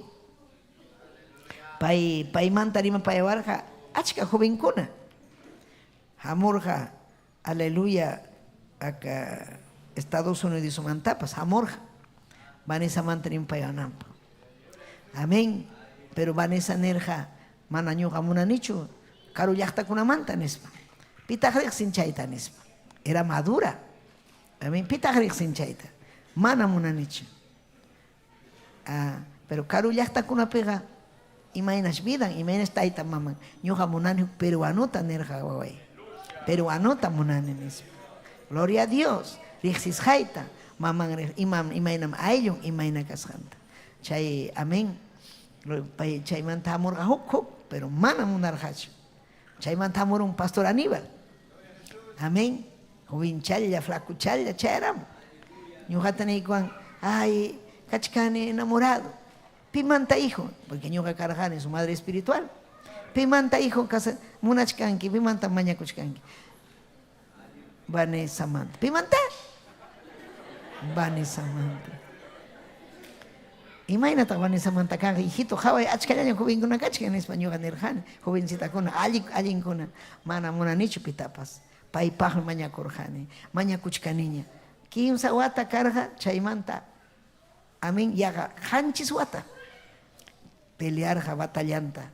pay paymanta rimapayawarqa achka jovenkuna. Hamurqa, aleluya, aka Estados Unidosmantapas hamurqa Vanessamanta rimapayawananpaq. Amén. Pero Vanessa nirqa, mana ñuqa munanichu karu llaqtakunamanta nispa. Pitaq riqsin chayta nispa. Era madura. Amén. Pitaq riqsin chayta. Mana munanichu. Ah, pero karu llaqtakunapiqa imaynas vidan, imaynas tayta maman. Ñuqa munani huk peruanota nirqa waway. Peruanota munani nispa. Gloria a Dios. Riqsisqayta, maman imam imaynam ayllun, imayna kasqanta. Chay, amén. Pay chaymanta hamurqa huk huk, pero mana munarqachu. Chaymanta hamurun Pastor Aníbal. Amén. Jovenchalla, flacuchalla, chayaramun. Ñuqata niykuwan, ay, kachkani enamorado. Pimanta hijo? Porque ñuqa karqani su madre espiritual. Pimanta hijo casa munachkanki, pimanta mañakuchkanki. Vanessamanta. Pimanta? Vanessamanta. Imaynataq Vanessamanta kanqa? Hijito, qhaway achkallaña jovenkuna kachkan nispa ñuqa nirqani. Jovencitakuna, allin allinkuna. Mana munanichu pitapas. Paypaqmi mañakurqani. Mañakuchkaniña. Kimsa wata karqa chaymanta, amén, yaqa 7 wata pelearqa batallanta.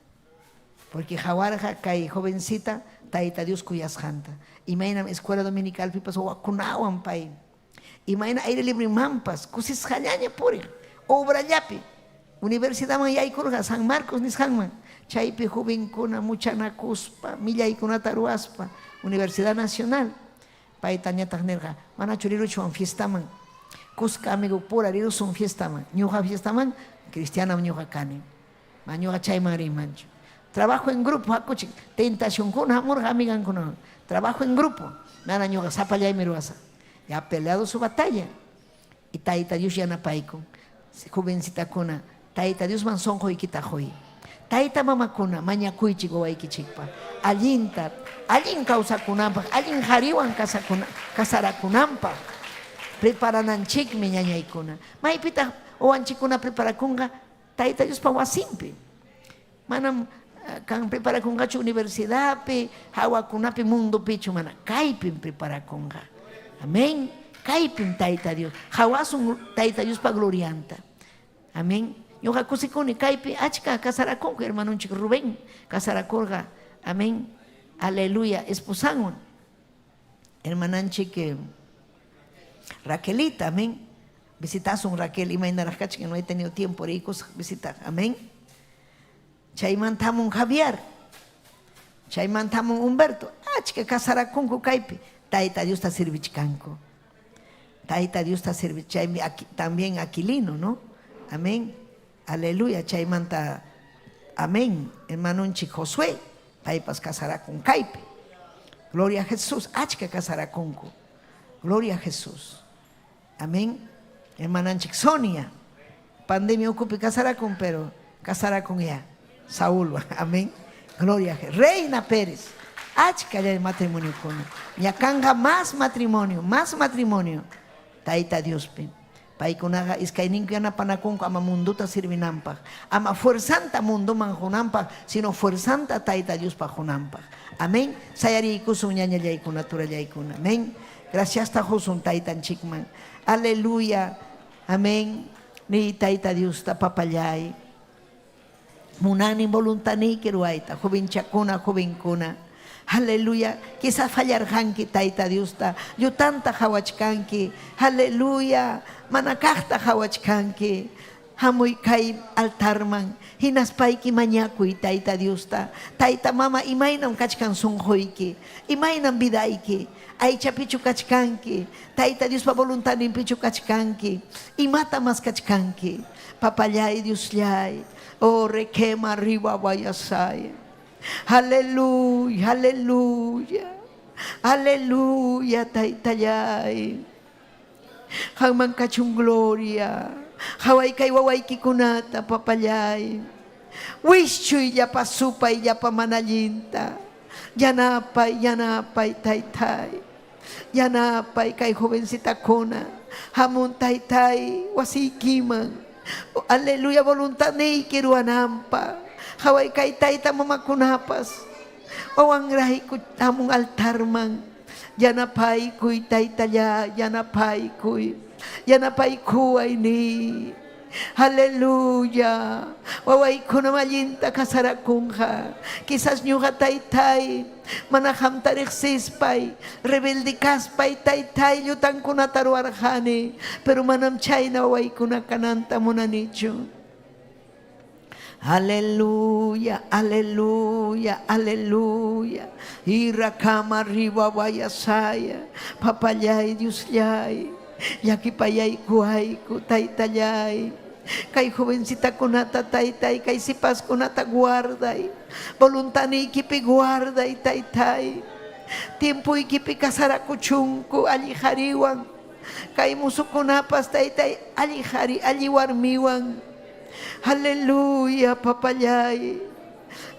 Porque qawarqa kay jovencita Tayta Dios kuyasqanta. Imaynam escuela dominicalpipas wawakunawan pay. Imayna aire libremanpas kusisqallaña puriq, obrallapi. Universidadman yaykurqa San Marcos nisqanman. Chaypi jovenkuna muchanakuspa, millaykunata ruwaspa, Universidad Nacional. Paytañataq nirqa, Manachu riruchwan fiestaman? Kuska amigopura rirusun fiestaman. Ñuqa fiestaman, cristianam ñuqa kani. Ma ñuqa chayman riymanchu. Trabajo en grupo hakuchik. Tentacionkuna hamurqa amigankunawan. Trabajo en grupo. Mana ñuqa sapallaymi ruwasaq. Ya ha peleado su batalla. Y Tayta Dios yanapaykun. Jovencitakuna, Tayta Diosman sunquykita quy. Tayta mamakuna, mañakuychik wawaykichikpaq. Allinta, allin kawsakunanpaq, allin qariwan casakuna, casarakunanpaq. Preparananchikmi ñañaykuna. Maypitaq wawanchikkuna preparakunqa? Tayta Diospa wasinpi. Manam kan preparakunqachu universidadpi, hawakunapi, mundopichu, mana. Kaypim preparakunqa. Amén. Kaypim Tayta Dios. Qawasun Tayta Diospa glorianta. Amén. Ñuqa kusikuni kaypi achka casarakunku hermanonchik Rubén casarakurqa. Amén. Aleluya. Esposanwan. Hermananchik Raquelita, amén. Visitasun Raquel, imaynaraq kachkan, no he tenido tiempo riykusaq visitaq. Amén. Chaymanta hamun Javier. Chaymanta hamun Humberto. Achka casarakunku kaypi. Tayta Diosta servichkanku. Tayta Diosta servich. Chaymi también Aquilino, ¿no? Amén. Aleluya. Chaymanta, amén. Hermanonchik Josué, paypas casarakun kaypi. Gloria a Jesús. Achka casarakunku. Gloria a Jesús. Amén. Hermananchik Sonia. Pandemia ukupi casarakun, pero casarakun ya. Saúl. Amén. Gloria a Jesús. Reina Pérez. Achka matrimoniokuna. Ña kanqa más matrimonio, más matrimonio. Tayta Diospi. Paykunaqa iskayninku yanapanakunku ama mundota servinanpaq, ama fuerzanta mundoman qunanpaq, sino fuerzanta Tayta Diospaq qunanpaq. Amén. Sayariykusun ñañallaykuna, turallaykuna. Amén. Graciasta qusun Taytanchikman. Aleluya. Amén. Niy Tayta Diosta papallay. Munani voluntaniyki ruwayta, jovenchakuna, jovenkuna. Aleluya. Quizás fallarqanki Tayta Diosta, llutanta qawachkanki. Aleluya. Mana kaqta qawachkanki. Hamuy kay altarman, hinaspayki mañakuy Tayta Diosta. Tayta mama, imaynam kachkan sunquyki? Imaynam vidayki? Aychapichu kachkanki? Tayta Diospa voluntadninpichu kachkanki? Imata maskachkanki? Papallay, Diosllay, oh requema arriba vayasay. Aleluya, aleluya. Aleluya, Taytallay. Qanman kachun gloria. Qaway kay wawaykikunata, papallay. Wischuy llapa supay, llapa mana allinta. Yanapay, yanapay, taytay. Yanapay kay jovencitakuna. Hamun taytay, wasiykiman. Aleluya, voluntadniyki ruwananpaq. Qaway kay tayta mamakunapas. Wawanrayku hamun altarman. Yanapaykuy, taytalla, yanapaykuy. Yanapaykuway niy. Aleluya. Wawaykunam allinta casarakunqa. Quizás ñuqa taytay, mana qamta riqsispay, rebelde kaspay, taytay, llutankunata ruwarqani. Pero manam chayna wawaykuna kananta munanichu. Aleluya, aleluya, aleluya. Irakama riba vayasaya. Papallay, Diosllay. Llakipayaykuwayku, taytallay. Kay jovencitakunata, taytay, kay sipaskunata guarday. Voluntadniykipi guarday, taytay. Tiempoykipi casarakuchunku alli qariwan. Kay musukunapas, taytay, alli qari, alli warmiwan. Aleluya, papallay.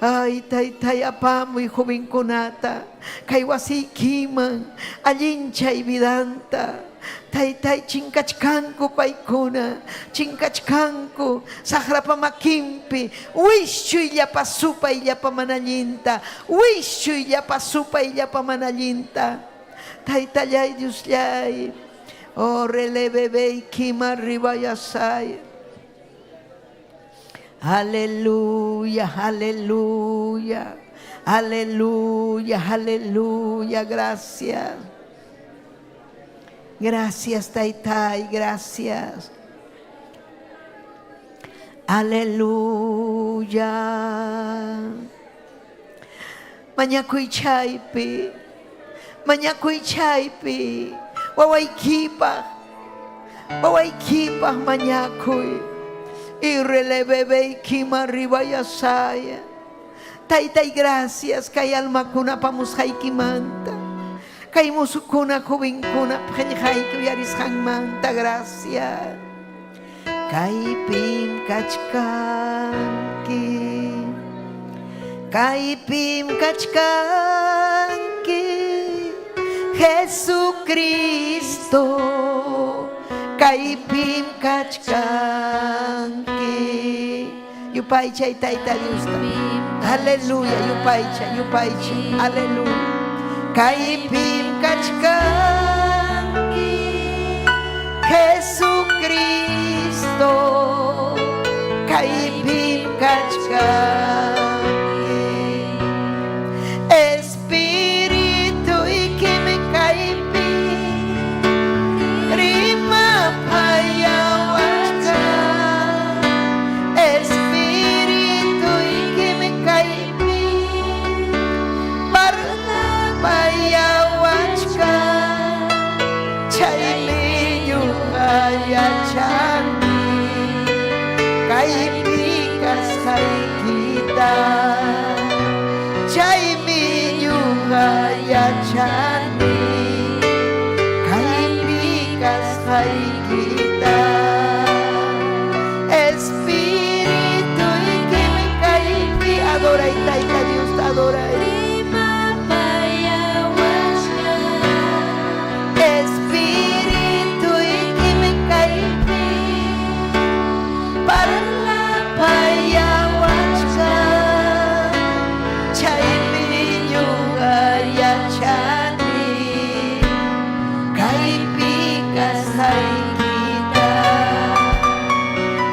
Ay, taytay, apamuy jovenkunata kay wasiykiman, allinchay vidanta. Taytay, chinkachkanku paykuna, chinkachkanku saqrapa makinpi. Wischuy llapa supay, llapa mana allinta. Wischuy llapa supay, llapa mana allinta. Taytallay, Diosllay. Oh, releve kima ribayasay. Aleluya, aleluya, aleluya, aleluya, gracias. Gracias, Taytay, gracias. Aleluya. Mañakuy chaypi. Mañakuy chaypi. Wawaykipaq. Wawaykipaq mañakuy. Irrelebebeyki ribayasaya. Taytay, gracias kay almakuna pamusqaykimanta. Kay musukuna jovenkuna qillqayki uyarisqanmanta gracias. Kaypim kachkanki. Kaypim kachkanki. Jesucristo. Kaypim kachkanki. Yupaychay Tayta Diosta. Aleluya, yupaychay, yupaychay. Aleluya. Kaypim kachkanki. Jesucristo. Kaypim kachkanki. Espirituykim kaypi rimapayawachkan. Espirituykim kaypi parlapayawachkan. Chaymi ñuqa yachani kaypi kasqaykita. Chaymi ñuqa yachani kaypi kasqaykita. Espirituykim kaypi adoray Tayta Diosta adoray. Espirituykim kaypi parlapayawachkan. Chaymi ñuqa yachani kaypi kasqaykita.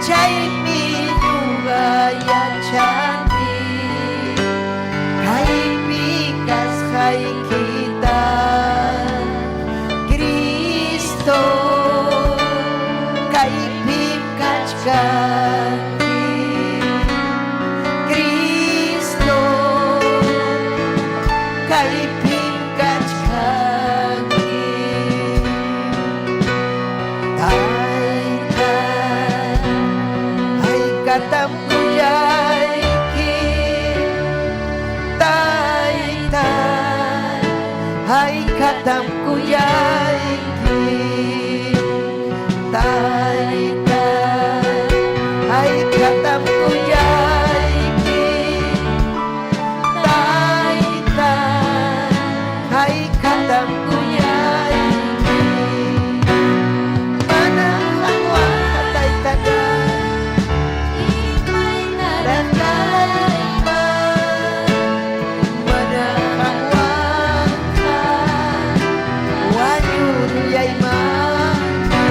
Chaymi ñuqa yachani kaypi kasqaykita. Cristo kaypim kachkanki. Cristo kaypim kachkanki. Tayta, haykatam kuyayki. Tayta, haykatam kuyayki. Tayta, haykatam kuyayki. Tayta, haykatam kuyayki. Mana qamwanqa Taytalla Imaynaraq mana qamwanqa wañurullaymanmi.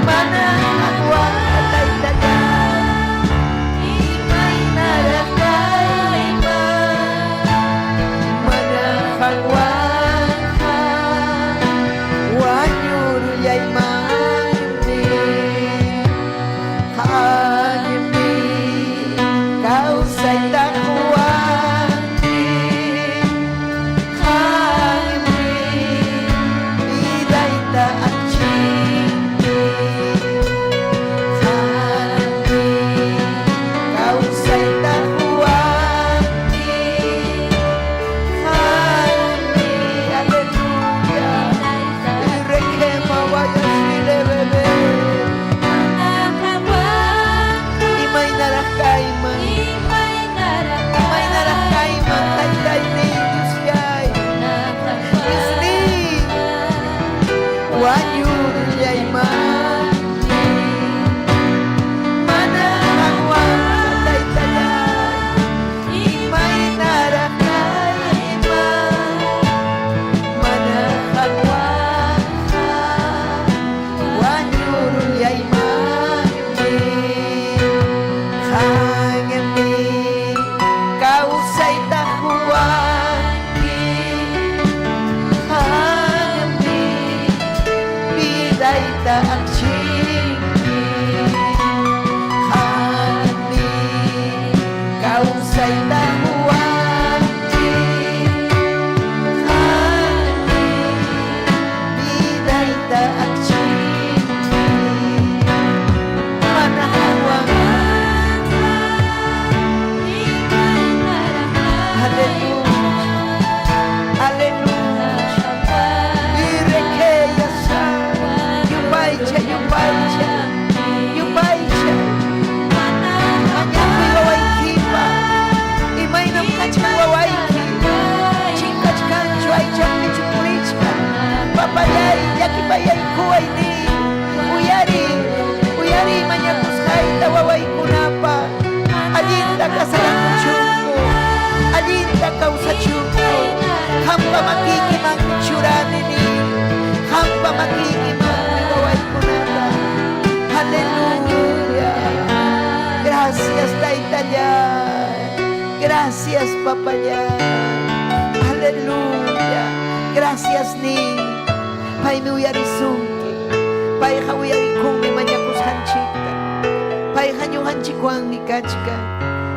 Mana qamwanqa Taytalla imaynaraq kayman. Mana qamwanqa wañurullaymanmi. Qammi kawsayta quwanki. Qammi vidayta achinki. Qammi kawsayta quwanki. Qammi, aleluya. Requema vaya bebé. Imaynaraq kayman, imaynaraq kayman, Taytayni Diosllay. Diosniy, wañurullaymanmi. Mana qamwanqa Taytallay, imaynaraq kayman. Mana qamwanqa wañurullaymanmi. Qammi kawsayta quwanki. Qammi vidayta achinki. Kawsayta quwanchik. Qanmi vidayta akchinki. Mana qanwan Aleluya. Aleluya. Irekeya Yupaycha, yupaycha. Yupaycha. Mañakuy wawaykipa. Imaynam kachkan wawayki. Chinkachkanchu aychanpichu purichkan. Papallay, llakipayaykuway ni. Uyari, uyari mañakusqayta wawaykunapa. Allinta kasarakuchunku. Allinta kawsachunku. Qampa makiykiman churani ni. Qampa makiykimanmi wawaykunata. Aleluya. Gracias, Taytallay. Gracias, Papallay. Aleluya. Gracias, ni. Paymi uyarisunki. Payqa uyarikunmi mañakusqanchikta. Payqa ñuqanchikwanmi kachkan.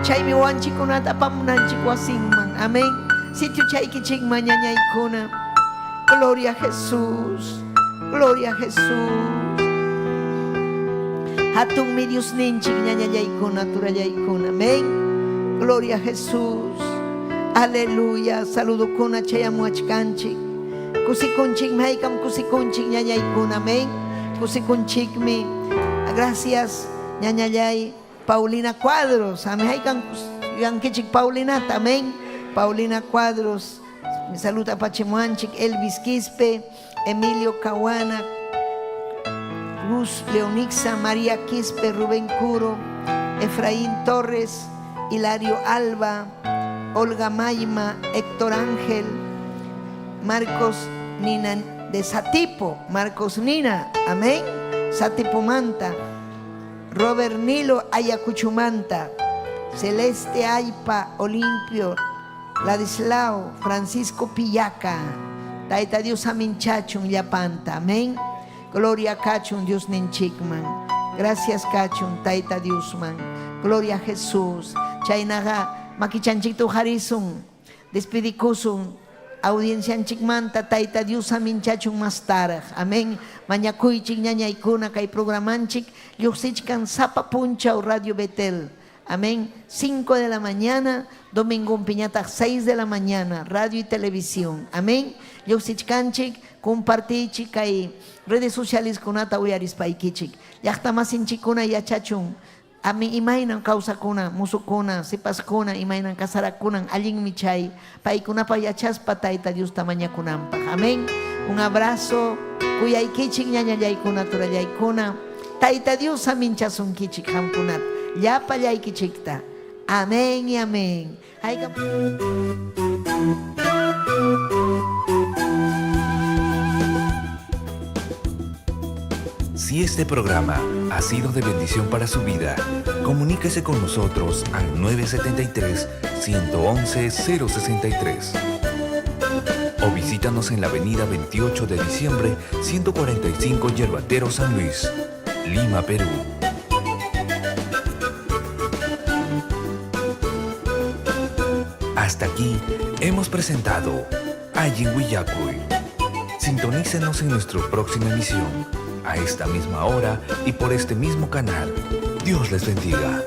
Chaymi wanchikunata apamunanchik wasinman. Amén. Sitio chaykichikman ñañaykuna. Gloria a Jesús. Gloria a Jesús. Hatunmi Diosninchik ñañallaykuna, turallaykuna. Amén. Gloria a Jesús. Aleluya. Saludukuna chayamuachkanchik. Kusikunchik haykam kusikunchik ñañaykuna. Amén. Kusikunchikmi. Gracias ñañallay Paulina Cuadros. Amén. Haykam yankichik Paulinata. Amén. Paulina Cuadros. Mi saluda Pachemuanchik, Elvis Quispe, Emilio Cahuana, Cruz Leonixa, María Quispe, Rubén Curo, Efraín Torres, Hilario Alba, Olga Mayma, Héctor Ángel, Marcos Nina de Satipo, Marcos Nina, amén, Satipo Manta, Robert Nilo Ayacuchumanta, Celeste Aypa Olimpio, Ladislao, Francisco Pillaca, Taita Dios aminchachun llapanta, amén. Gloria kachun Dios ninchikman. Gracias kachun Taita Diosman. Gloria a Jesús. Chaynaqa makichanchikta uqarisun. Despidikusun. Audiencianchikmanta Taita Dios aminchachun mastaraq. Amén. Mañakuychik ñañaykuna kay programanchik lluqsichkan sapa punchaw Radio Betel. Amén. 5 de la mañana, domingo piñata 6 de la mañana, radio y televisión. Amén. Lluqsichkanchik, compartichik kay redes sociales kunata uyarispaykichik. Llaqta masinchikkuna yachachun. Ami imaynan kawsakuna, musukuna, sipaskuna, imaynan kasarakunan, allinmi chay. Paykunapa yachaspa Tayta Diosta mañakunanpaq. Amén. Un abrazo. Kuyaykichik ñañallaykuna, turallaykuna. Tayta Dios aminchasunkichik qamkunata. Llapallaykichikta. Amén y amén. Haykam Si este programa ha sido de bendición para su vida, comuníquese con nosotros al 973-111-063. O visítanos en la avenida 28 de diciembre, 145 Yerbatero San Luis, Lima, Perú. Hasta aquí hemos presentado Allin Willakuy. Sintonícenos en nuestra próxima emisión, a esta misma hora y por este mismo canal. Dios les bendiga.